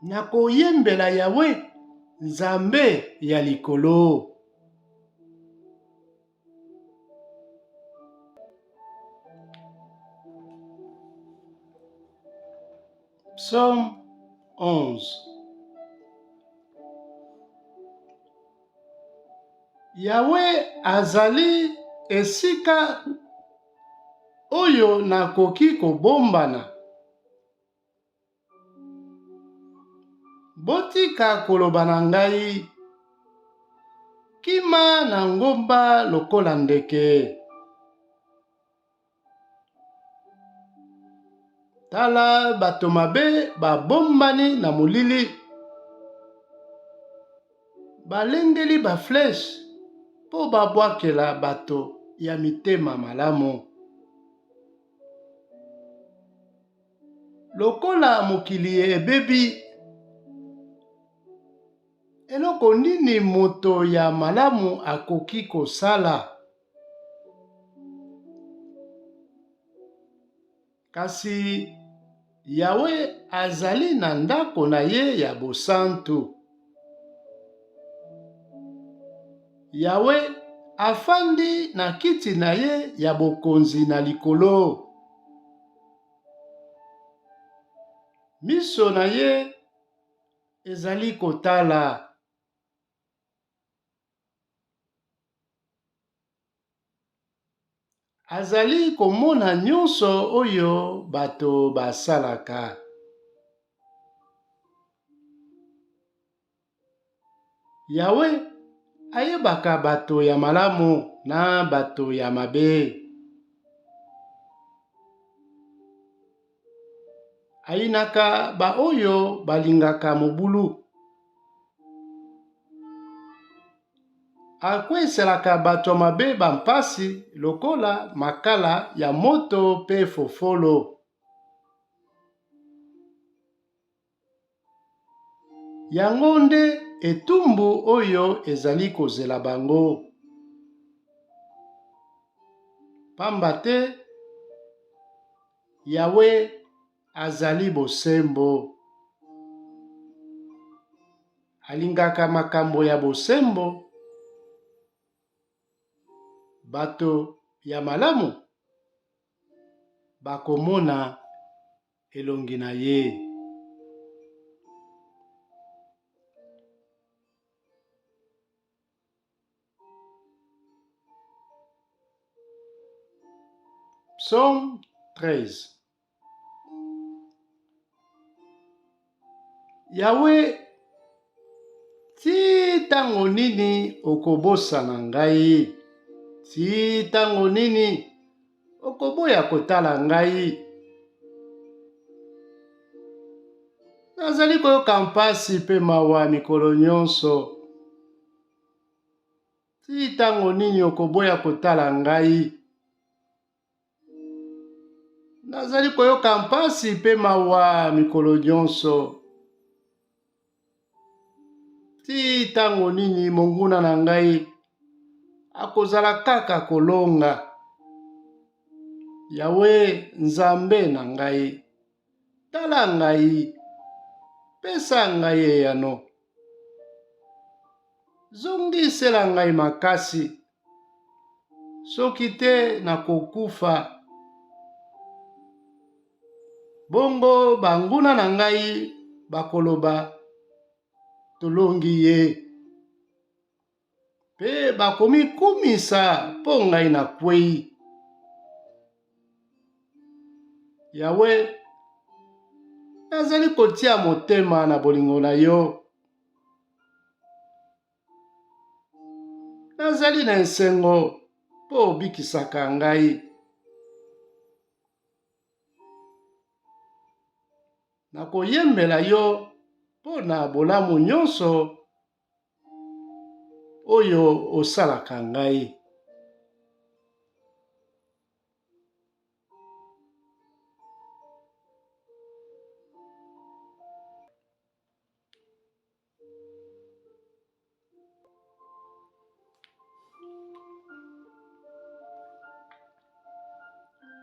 Nakoyembela Yawe, Nzambe ya likolo. Psaume 11. Yawe azali esika oyo nakoki kobombana. Botika koloba na ngai, Kima na ngomba lokola ndeke. Tala bato mabe babombani na molili, balengeli ba flèches mpo babwakela bato ya mitema malamu. Lokola mokili ebebi, eloko nini moto ya malamu akoki kosala? Kasi Yawe azali na ndako na ye ya bosantu. Yawe afandi na kiti na ye ya bokonzi na likolo. Miso na ye ezali kotala. Azali komona nyonso oyo bato basalaka. Yawe ayebaka bato ya malamu na bato ya mabe. Ayinaka baoyo balingaka mobulu. Akweiselaka bato ya mabe bampasi lokola makala ya moto mpe fofolo. Yango nde etumbu oyo ezali kozela bango. Pamba te Yawe azali bosembo. Alingaka makambo ya bosembo. Bato ya malamu bakomona elongi na ye. Psaume 13. Yawe, tii ntango nini okobosana ngai? Tii ntango nini okoboya kotala ngai? Nazali koyoka mpasi mpe mawa mikolo nyonso. Tii ntango nini okoboya kotala ngai? Nazali koyoka mpasi mpe mawa mikolo nyonso. Tii ntango nini monguna na ngai akozala kaka kolonga? Yawe Nzambe na ngai, tala ngai, pesa ngai eyano. Zongisela ngai makasi, soki te nakokufa. Bongo banguna na ngai bakoloba, Tolongi ye. Mpe bakomikumisa mpo ngai nakwei. Yawe, nazali kotia motema na bolingo na yo. Nazali na esengo mpo obikisaka ngai. Nakoyembela yo mpo na bolamu nyonso oyo osalaka ngai.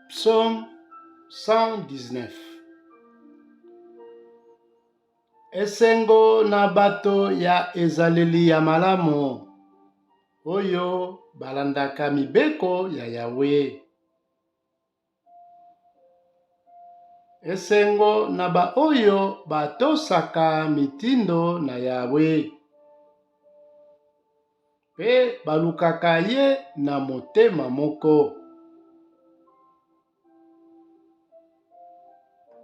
Psaume 119. Esengo na bato ya ezaleli ya malamu, oyo balandaka mibeko ya Yawe. Esengo na baoyo batosaka mitindo na Yawe mpe balukaka ye na motema moko.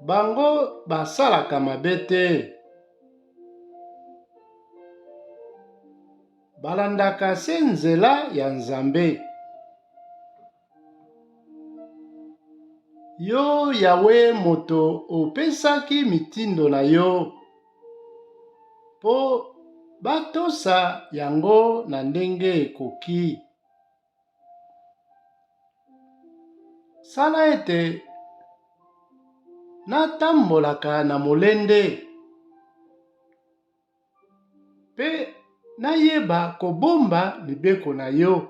Bango basalaka mabe te, balandaka se nzela ya Nzambe. Yo Yawe moto opesaki mitindo na yo mpo batosa yango na ndenge ekoki. Sala ete natambolaka na molende mpe nayeba kobomba mibeko na yo.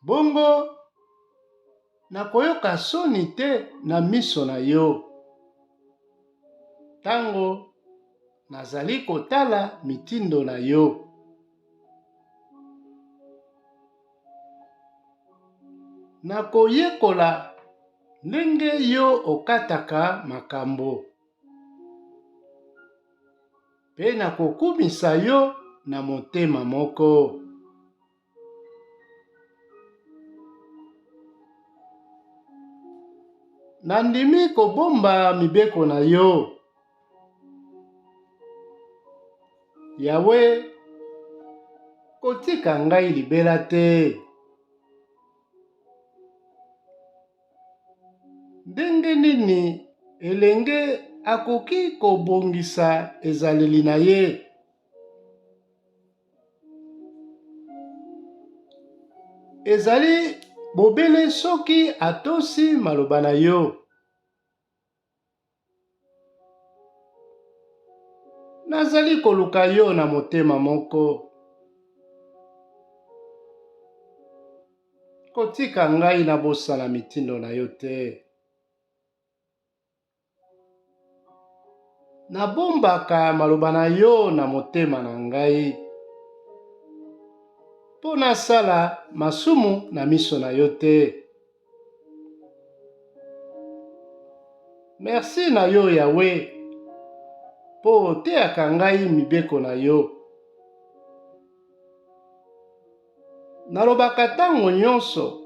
Bongo nakoyoka soni te na miso na yo, tango nazali kotala mitindo na yo. Nakoyekola ndenge yo okataka makambo, mpe nakokumisa yo na motema moko. Nandimi kobomba mibeko na yo. Yawe, kotika ngai libela te. Ndenge nini elenge akoki kobongisa ezaleli na ye? Ezali bobele soki atosi maloba na yo. Nazali koluka yo na motema moko. Kotika ngai nabosana mitindo na yo te. Nabombaka maloba na yo na motema na ngai, mpo nasala masumu na miso na yo te. Merci na yo Yahweh, mpo oteyaka ngai mibeko na yo. Nalobaka ntango nyonso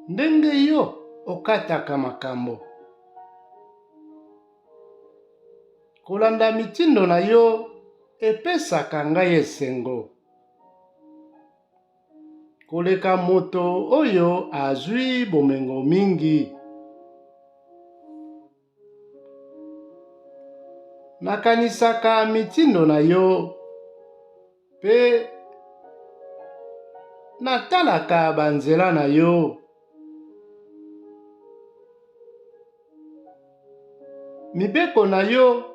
ndenge yo okataka makambo. Kolanda mitindo na yo epesaka ngai esengo koleka moto oyo azwi bomengo mingi. Nakanisaka mitindo na yo mpe natalaka banzela na yo. Mibeko na yo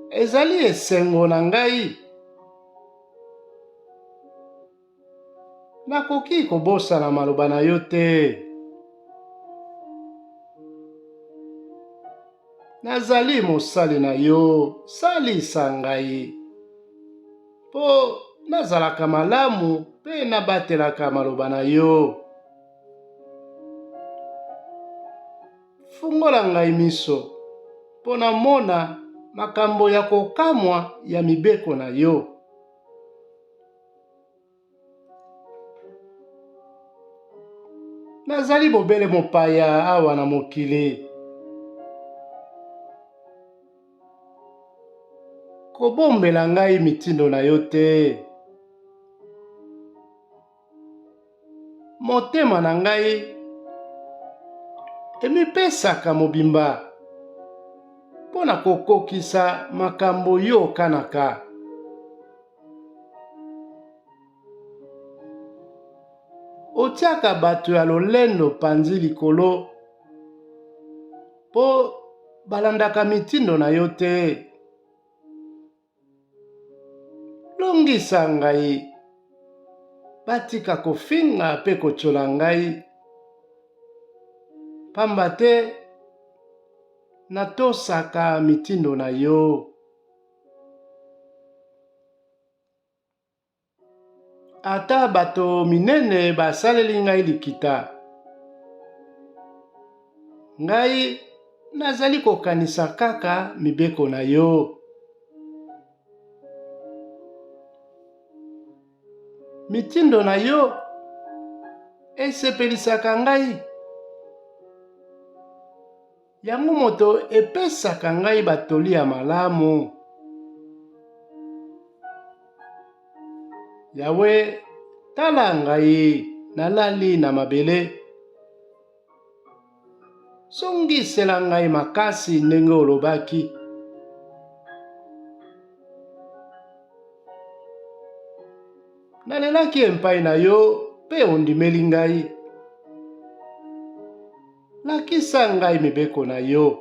ezali esengo na ngai. Nakoki kobosana maloba na yo te. Nazali mosali na yo, salisa ngai, mpo nazalaka malamu mpe nabatelaka maloba na yo. Fungola ngai miso, mpo namona makambo ya kokamwa ya mibeko na yo. Nazali bobele mopaya awa na mokili. Kobombela ngai mitindo na yo te. Motema na ngai emipesaka mobimba mpo na kokokisa makambo yo okanaka. Otiaka bato ya lolendo panzi likolo mpo balandaka mitindo na yo te. Longisa ngai, batika kofinga mpe kotyola ngai, pamba te natosaka mitindo na yo. Ata bato minene basaleli ngai likita, ngai nazali kokanisa kaka mibeko na yo. Mitindo na yo esepelisaka ngai. Yango moto epesaka ngai batoli ya malamu. Yawe, tala ngai, nalali na mabele. Zongisela ngai makasi ndenge olobaki. Nalelaki epai na yo mpe ondimeli ngai. Lakisa ngai mibeko na yo.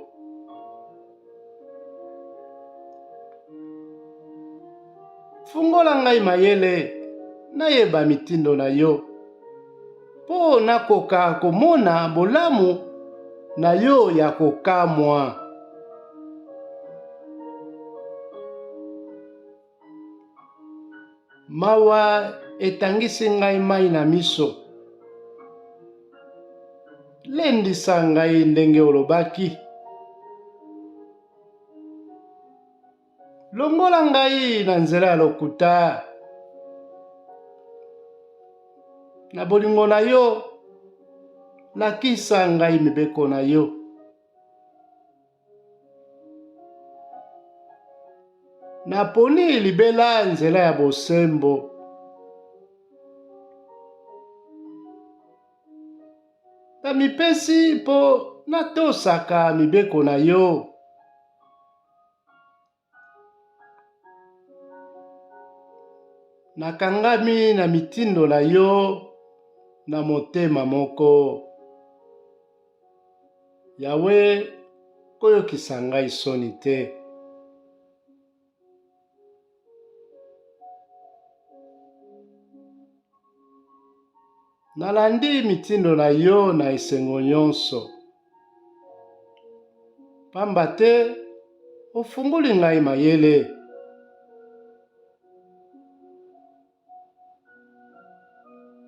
Fungola ngai mayele, nayeba mitindo na yo, mpo nakoka komona bolamu na yo ya kokamwa. Mawa etangisi ngai mai na miso. Lendisa ngai ndenge olobaki. Longola ngai na nzela ya lokuta. Na bolingo na yo, lakisa ngai mibeko na yo. Naponi libela nzela ya bosembo. Namipesi mpo natosaka mibeko na yo. Nakangami na mitindo na yo na motema moko. Yawe, koyokisa ngai soni te. Nalandi mitindo na yo na esengo nyonso, pamba te ofungoli ngai mayele.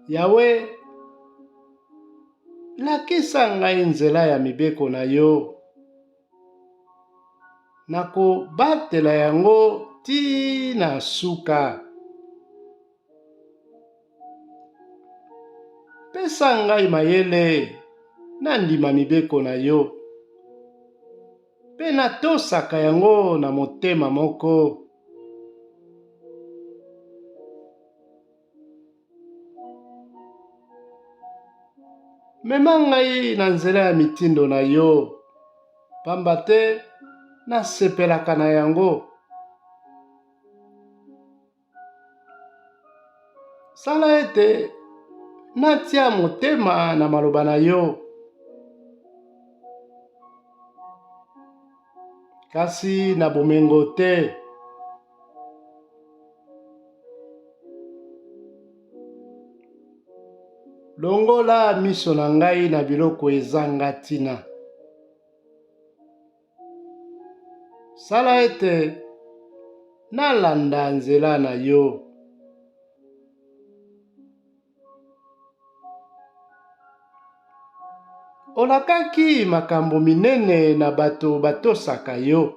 Yawe, lakisa ngai nzela ya mibeko na yo. Nakobatela yango tii na suka. Pesa ngai mayele nandima mibeko na yo, mpe natosaka yango na motema moko. Mema ngai na nzela ya mitindo na yo, pamba te nasepelaka na yango. Sala ete natia motema na maloba na yo, kasi na bomengo te. Longola miso na ngai na biloko ezanga ntina. Sala ete nalanda nzela na yo. Olakaki makambo minene na bato batosaka yo.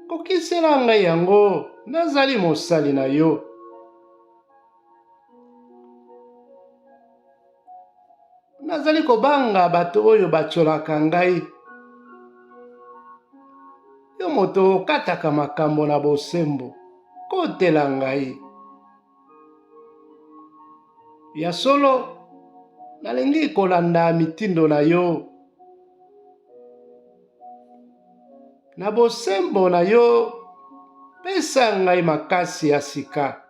Kokisela ngai yango, nazali mosali na yo. Nazali kobanga bato oyo batyolaka ngai. Yo moto okataka makambo na bosembo, kotela ngai. Ya solo, nalingi kolanda mitindo na yo. Na bosembo na yo, pesa ngai makasi ya sika.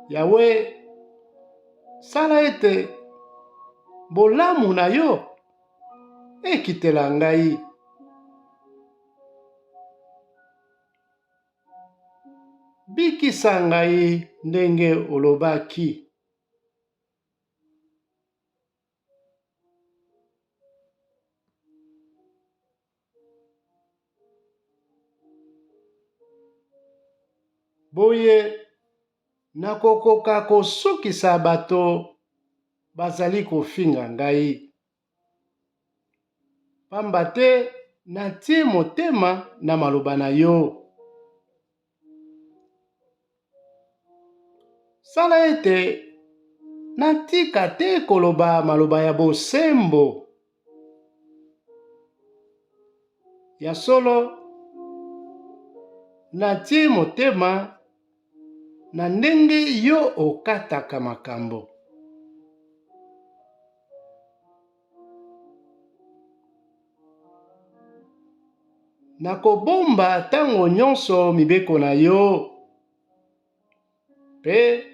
Yawe, sala ete bolamu na yo ekitela ngai. Bikisa ngai ndenge olobaki. Boye nakokoka kosukisa bato bazali kofinga ngai, pamba te natie motema na maloba na yo. Sala ete natika te koloba maloba ya bosembo. Ya solo, natie motema na ndenge yo okataka makambo. Nakobomba ntango nyonso mibeko na yo, mpe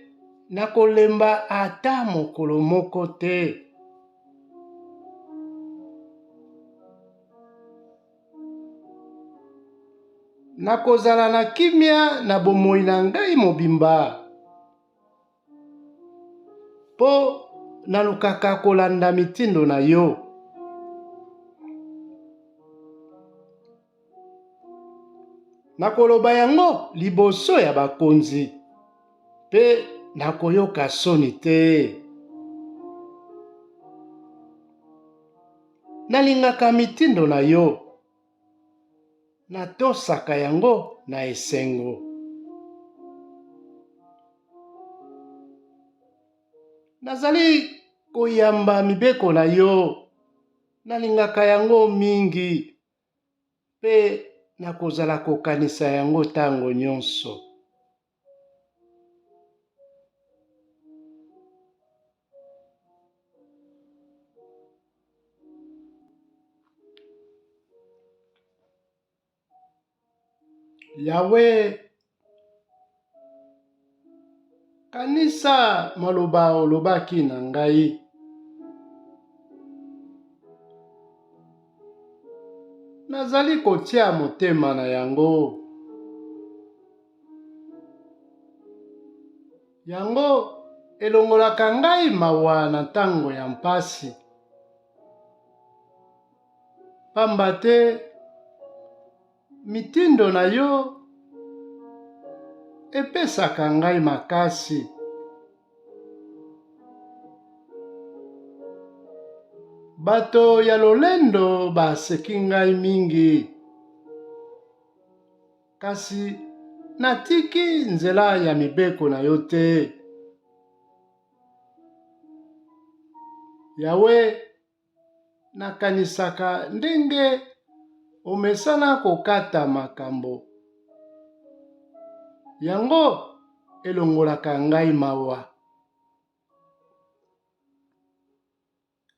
Nakolemba ata mokolo moko te. Nakozala na kimia na bomoi na ngai mobimba, mpo nalukaka kolanda mitindo na yo. Nakoloba yango liboso ya bakonzi, mpe nakoyoka soni te. Nalingaka mitindo na yo, natosaka yango na esengo. Nazali koyamba mibeko na yo, nalingaka yango mingi. Mpe nakozala kokanisa yango ntango nyonso. Yawe, kanisa maloba olobaki na ngai. Nazali kotia motema na yango. Yango elongolaka ngai mawa na ntango ya mpasi. Pamba te mitindo na yo epesaka ngai makasi. Bato ya lolendo baseki ngai mingi, kasi natiki nzela ya mibeko na yo te. Yawe, Nakanisaka ndenge omesana kokata makambo. Yango elongolaka ngai mawa.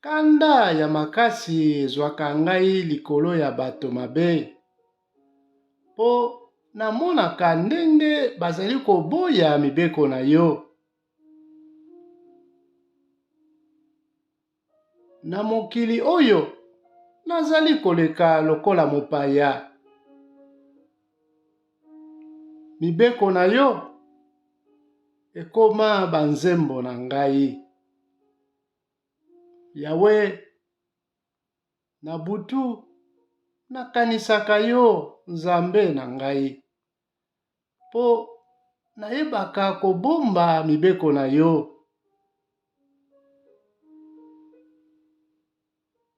Kanda ya makasi ezwaka ngai likolo ya bato mabe, mpo namonaka ndenge bazali koboya mibeko na yo. Na mokili oyo, nazali koleka lokola mopaya. Mibeko na yo ekoma banzembo na ngai. Yawe, na butu, nakanisaka yo, Nzambe na ngai. Mpo nayebaka kobomba mibeko na yo.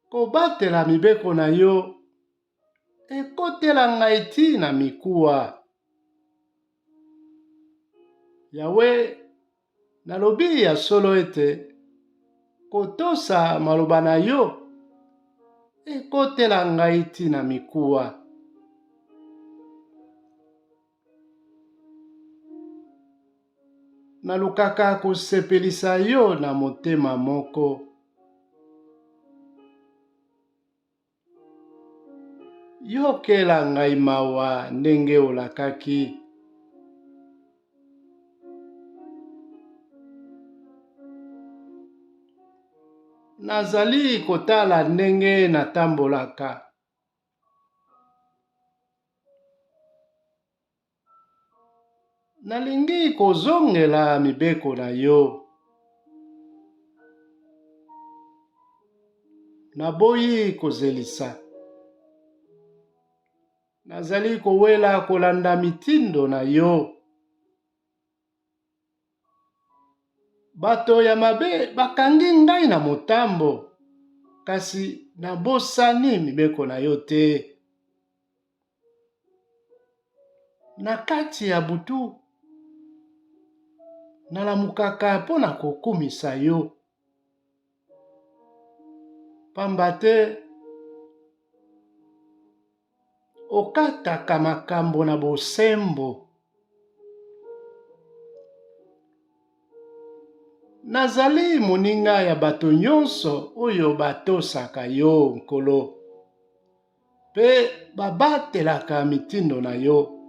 Kobatela mibeko na yo ekotela ngai tii na mikuwa. Yawe, nalobi ya solo ete kotosa maloba na yo ekotela ngai tii na mikuwa. Nalukaka kosepelisa yo na motema moko. Yokela ngai mawa ndenge olakaki. Nazali kotala ndenge natambolaka. Nalingi kozongela mibeko na yo. Naboyi kozelisa. Nazali kowela kolanda mitindo na yo. Bato ya mabe bakangi ngai na motambo, kasi nabosani mibeko na yo te. Na kati ya butu, nalamukaka mpo na kokumisa yo, pamba te okataka makambo na bosembo. Nazali moninga ya bato nyonso oyo batosaka yo, Nkolo, mpe babatelaka mitindo na yo.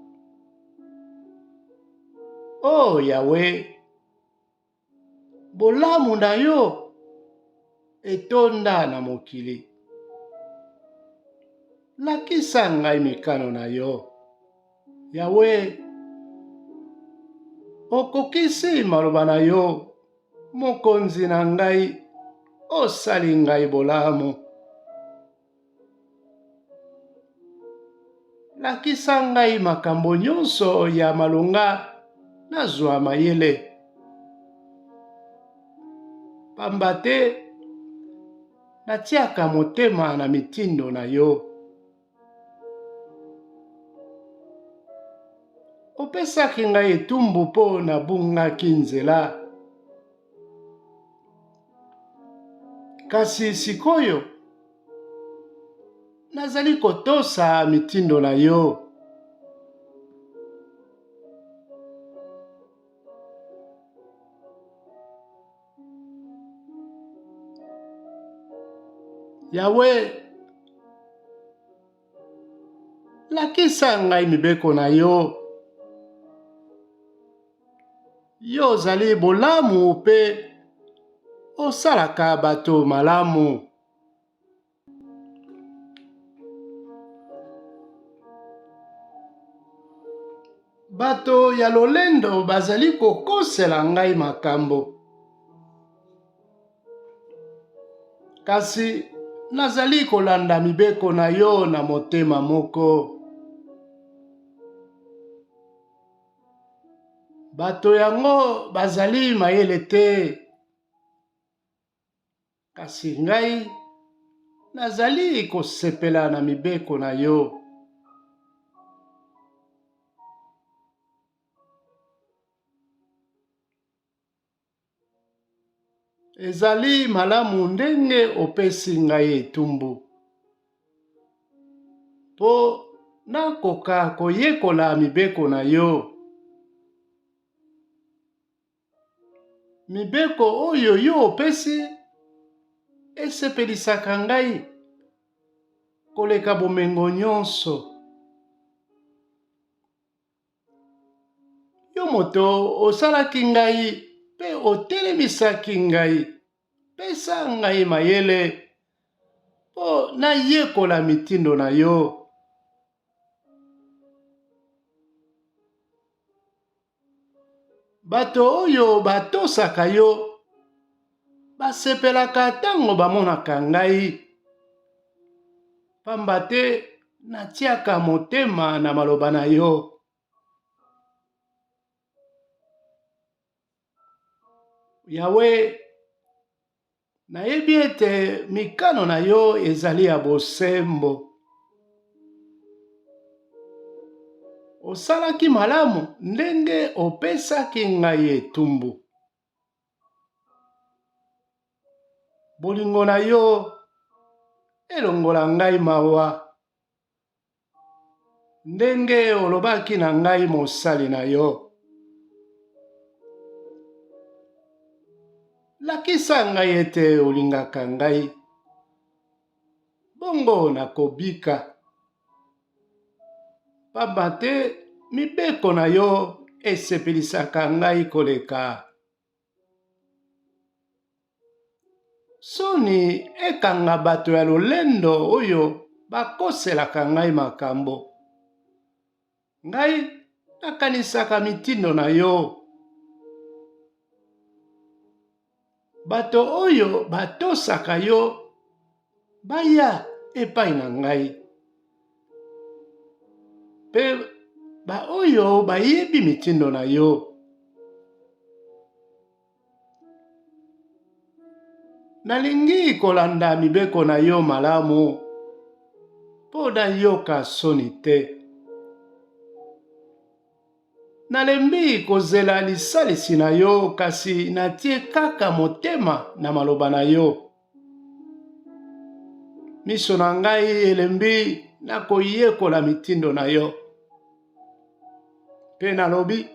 O Yawe! Bolamu na yo etonda na mokili. Lakisa ngai mikano na yo, Yawe. Okokisi maloba na yo, Mokonzi na ngai, osali ngai bolamu. Lakisa ngai makambo nyonso ya malonga, nazwa mayele. Pamba te natiaka motema na mitindo na yo. Opesaki ngai etumbu mpo nabungaki nzela. Kasi sikoyo nazali kotosa mitindo na yo. Yawe, lakisa ngai mibeko na yo. Yo ozali bolamu mpe osalaka bato malamu. Bato ya lolendo bazali kokosela ngai makambo, kasi nazali kolanda mibeko na yo na motema moko. Bato yango bazali mayele te, kasi ngai nazali kosepela na mibeko na yo. Ezali malamu ndenge opesi ngai etumbu, mpo nakoka koyekola mibeko na yo. Mibeko oyo yo opesi esepelisaka ngai koleka bomengo nyonso. Yo moto osalaki ngai mpe otelemisaki ngai, pesa ngai mayele mpo nayekola mitindo na yo. Bato oyo batosaka yo basepelaka ntango bamonaka ngai, pamba te natiaka motema na maloba na yo. Yawe, Nayebi ete mikano na yo ezali ya bosembo. Osalaki malamu ndenge opesaki ngai etumbu. Bolingo na yo elongola ngai mawa, Ndenge olobaki na ngai mosali na yo. Lakisa ngai ete olingaka ngai, bongo nakobika. Pamba te mibeko na yo esepelisaka ngai koleka. Soni ekanga bato ya lolendo oyo bakoselaka ngai makambo. Ngai nakanisaka mitindo na yo. Bato oyo batosaka yo baya epai na ngai, mpe baoyo bayebi mitindo na yo. Nalingi kolanda mibeko na yo malamu, mpo nayoka soni te. Nalembi kozela lisalisi na yo, kasi natie kaka motema na maloba na yo. Miso na ngai elembi na koyekola mitindo na yo, mpe nalobi,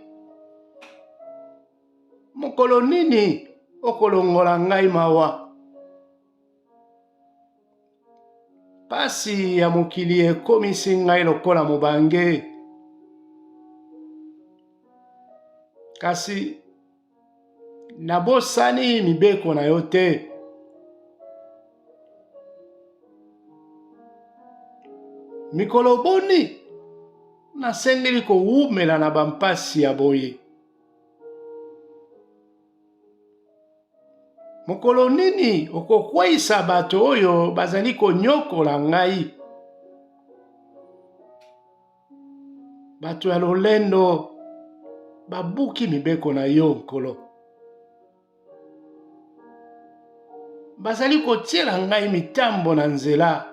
Mokolo nini okolongola ngai mawa? Pasi ya mokili ekomisi ngai lokola mobange, kasi Nabosani mibeko na yo te. Mikolo boni nasengeli kowumela na bampasi ya boye? Mokolo nini okokweisa bato oyo bazali konyokola ngai? Bato ya lolendo babuki mibeko na yo, Nkolo. Bazali kotiela ngai mitambo na nzela.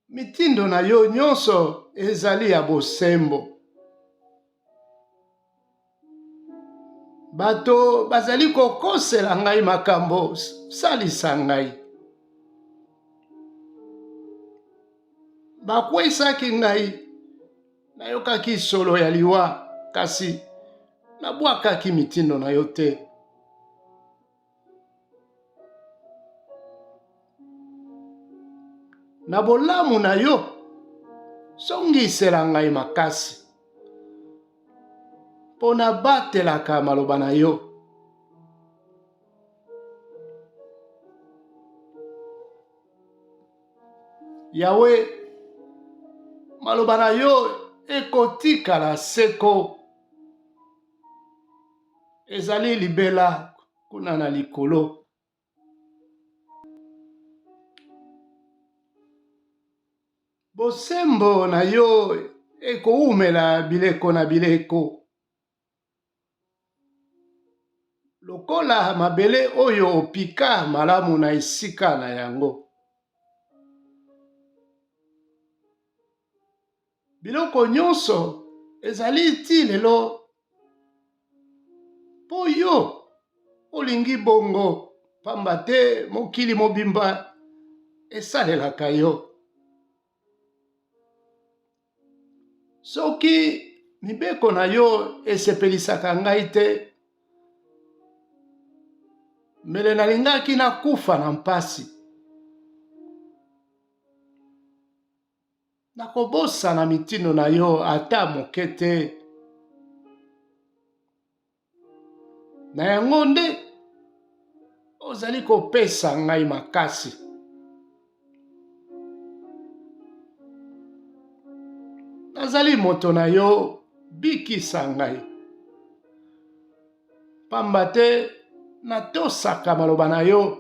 Mitindo na yo nyonso ezali ya bosembo. Bato bazali kokosela ngai makambo, salisa ngai. Bakweisaki ngai, nayokaki solo ya liwa, kasi nabwakaki mitindo na yo te. Na bolamu na yo, zongisela ngai makasi, mpo nabatelaka maloba na yo. Yawe, maloba na yo ekotikala seko. Ezali libela kuna na likolo. Bosembo na yo ekowumela bileko na bileko. Lokola mabele oyo opika malamu na esika na yango. Biloko nyonso ezali tii lelo mpo yo olingi bongo, pamba te mokili mobimba esalelaka yo. Soki mibeko na yo esepelisaka ngai te, mbele nalingaki nakufa na mpasi. Nakobosana mitindo na yo ata moke te. Na yango nde ozali kopesa ngai makasi. Nazali moto na yo, bikisa ngai. Pamba te natosaka maloba na yo.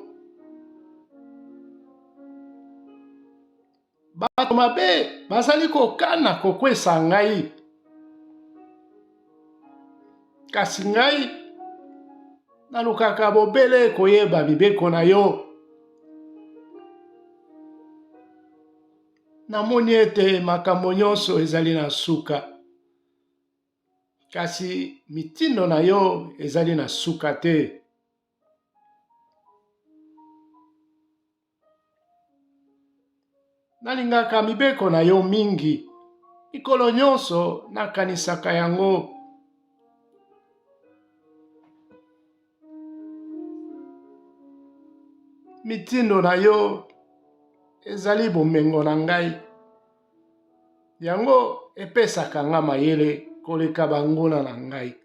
Bato mabe bazali kokana kokwesa ngai, kasi ngai nalukaka bobele koyeba mibeko na yo. Namoni ete makambo nyonso ezali na suka, kasi mitindo na yo ezali na suka te. Nalingaka mibeko na yo mingi, mikolo nyonso nakanisaka yango. Mitindo na yo ezali bomengo na ngai, yango epesaka nga mayele koleka banguna na ngai.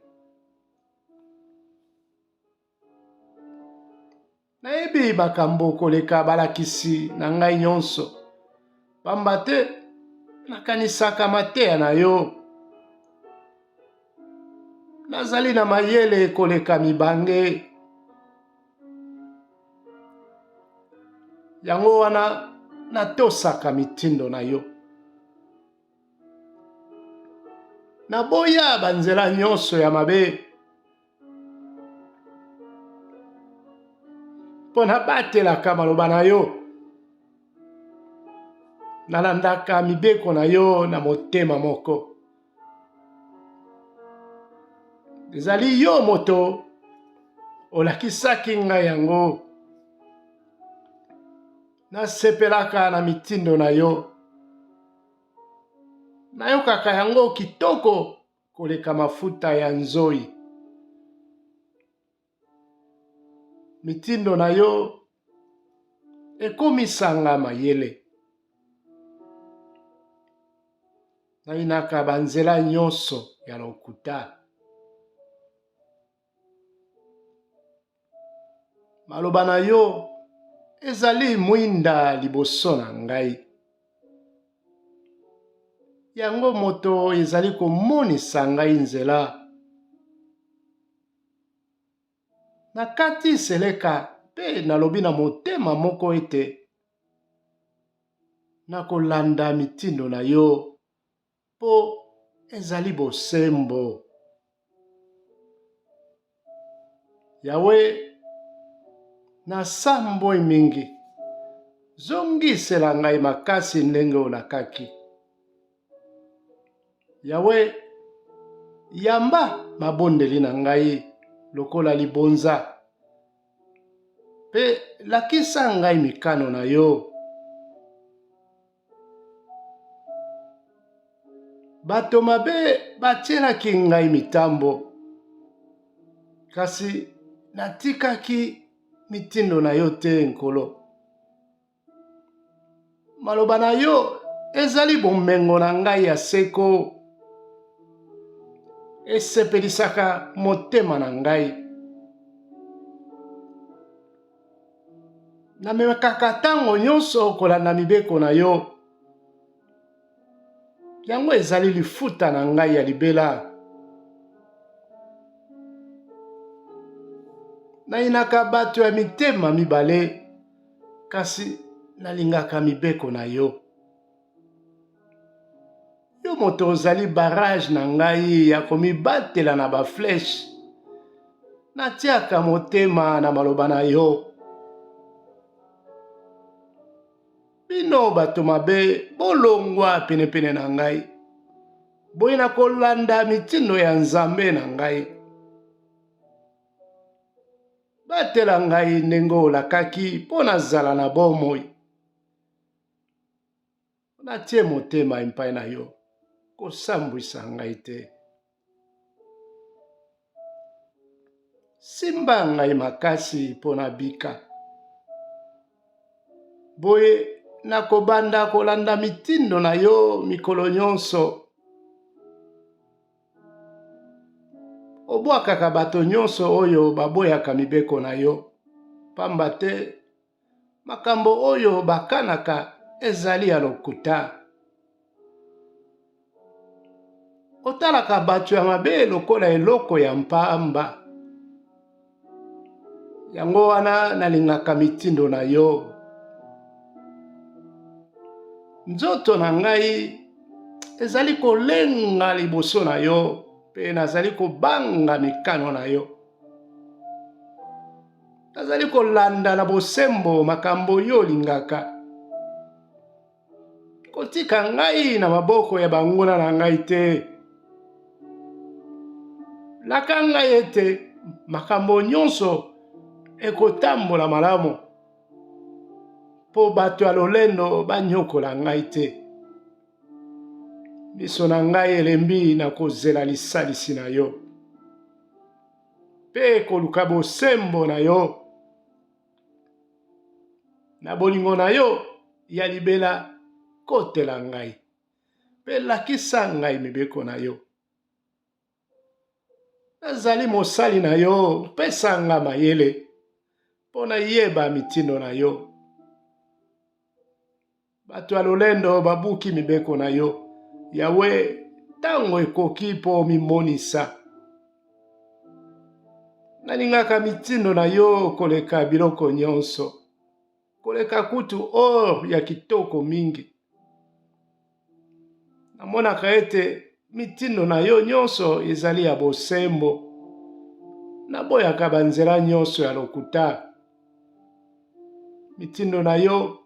Nayebi makambo koleka balakisi na ngai nyonso, pamba te nakanisaka mateya na yo. Nazali na mayele koleka mibange. Yango wana natosaka mitindo na yo. Naboya banzela nyonso ya mabe. Mpo nabatelaka maloba na yo. Nalandaka mibeko na yo na motema moko. Ezali yo moto olakisaki ngai yango. Nasepelaka na mitindo na yo. Nayokaka yango kitoko koleka mafuta ya nzoi. Mitindo na yo ekomisa nga mayele. Nayinaka banzela nyonso ya lokuta. Maloba na yo ezali mwinda liboso na ngai. Yango moto ezali komonisa ngai nzela. Nakati seleka mpe nalobi na motema moko ete, Nakolanda mitindo na yo, mpo ezali bosembo. Yawe, nasambwe mingi, zongisela ngai makasi ndenge olakaki. Yawe, yamba mabondeli na ngai lokola libonza, mpe lakisa ngai mikano na yo. Bato mabe batielaki ngai mitambo, kasi natikaki mitindo na yo te, Nkolo. Maloba na yo ezali bomengo na ngai ya seko, esepelisaka motema na ngai. Namekaka ntango nyonso kolanda mibeko na yo, yango ezali lifuta na ngai ya libela. Nayinaka bato ya mitema mibale, kasi nalingaka mibeko na yo. Yo moto ozali barrage na ngai ya komibatela na ba-flèche, natiaka motema na maloba na yo. Bino bato mabe, bolongwa penepene na ngai, boye nakolanda mitindo ya Nzambe na ngai. Batela ngai ndenge olakaki mpo nazala na bomoi. Natie motema epai na yo, kosambwisa ngai te. Simba ngai makasi mpo nabika. Boye nakobanda kolanda mitindo na yo mikolo nyonso. Obwakaka bato nyonso oyo baboyaka mibeko na yo, pamba te makambo oyo bakanaka ezali ya lokuta. Otalaka bato ya mabe lokola eloko ya mpamba. Yango wana nalingaka mitindo na yo. Nzoto na ngai ezali kolenga liboso na yo, mpe nazali kobanga mikano na yo. Nazali kolanda na bosembo makambo yo olingaka. Kotika ngai na maboko ya banguna na ngai te. Laka ngai ete makambo nyonso ekotambola malamu, mpo bato ya lolendo banyokola ngai te. Miso na ngai elembi na kozela lisalisi na yo mpe koluka bosembo na yo. Na bolingo na yo ya libela, kotela ngai mpe lakisa ngai mibeko na yo. Nazali mosali na yo, pesa nga mayele mpo nayeba mitindo na yo. Bato ya lolendo babuki mibeko na yo. Yawe, ntango ekoki mpo omimonisa. Nalingaka mitindo na yo koleka biloko nyonso, koleka kutu or ya kitoko mingi. Namonaka ete mitindo na yo nyonso ezali ya bosembo. Naboyaka banzela nyonso ya lokuta. Mitindo na yo.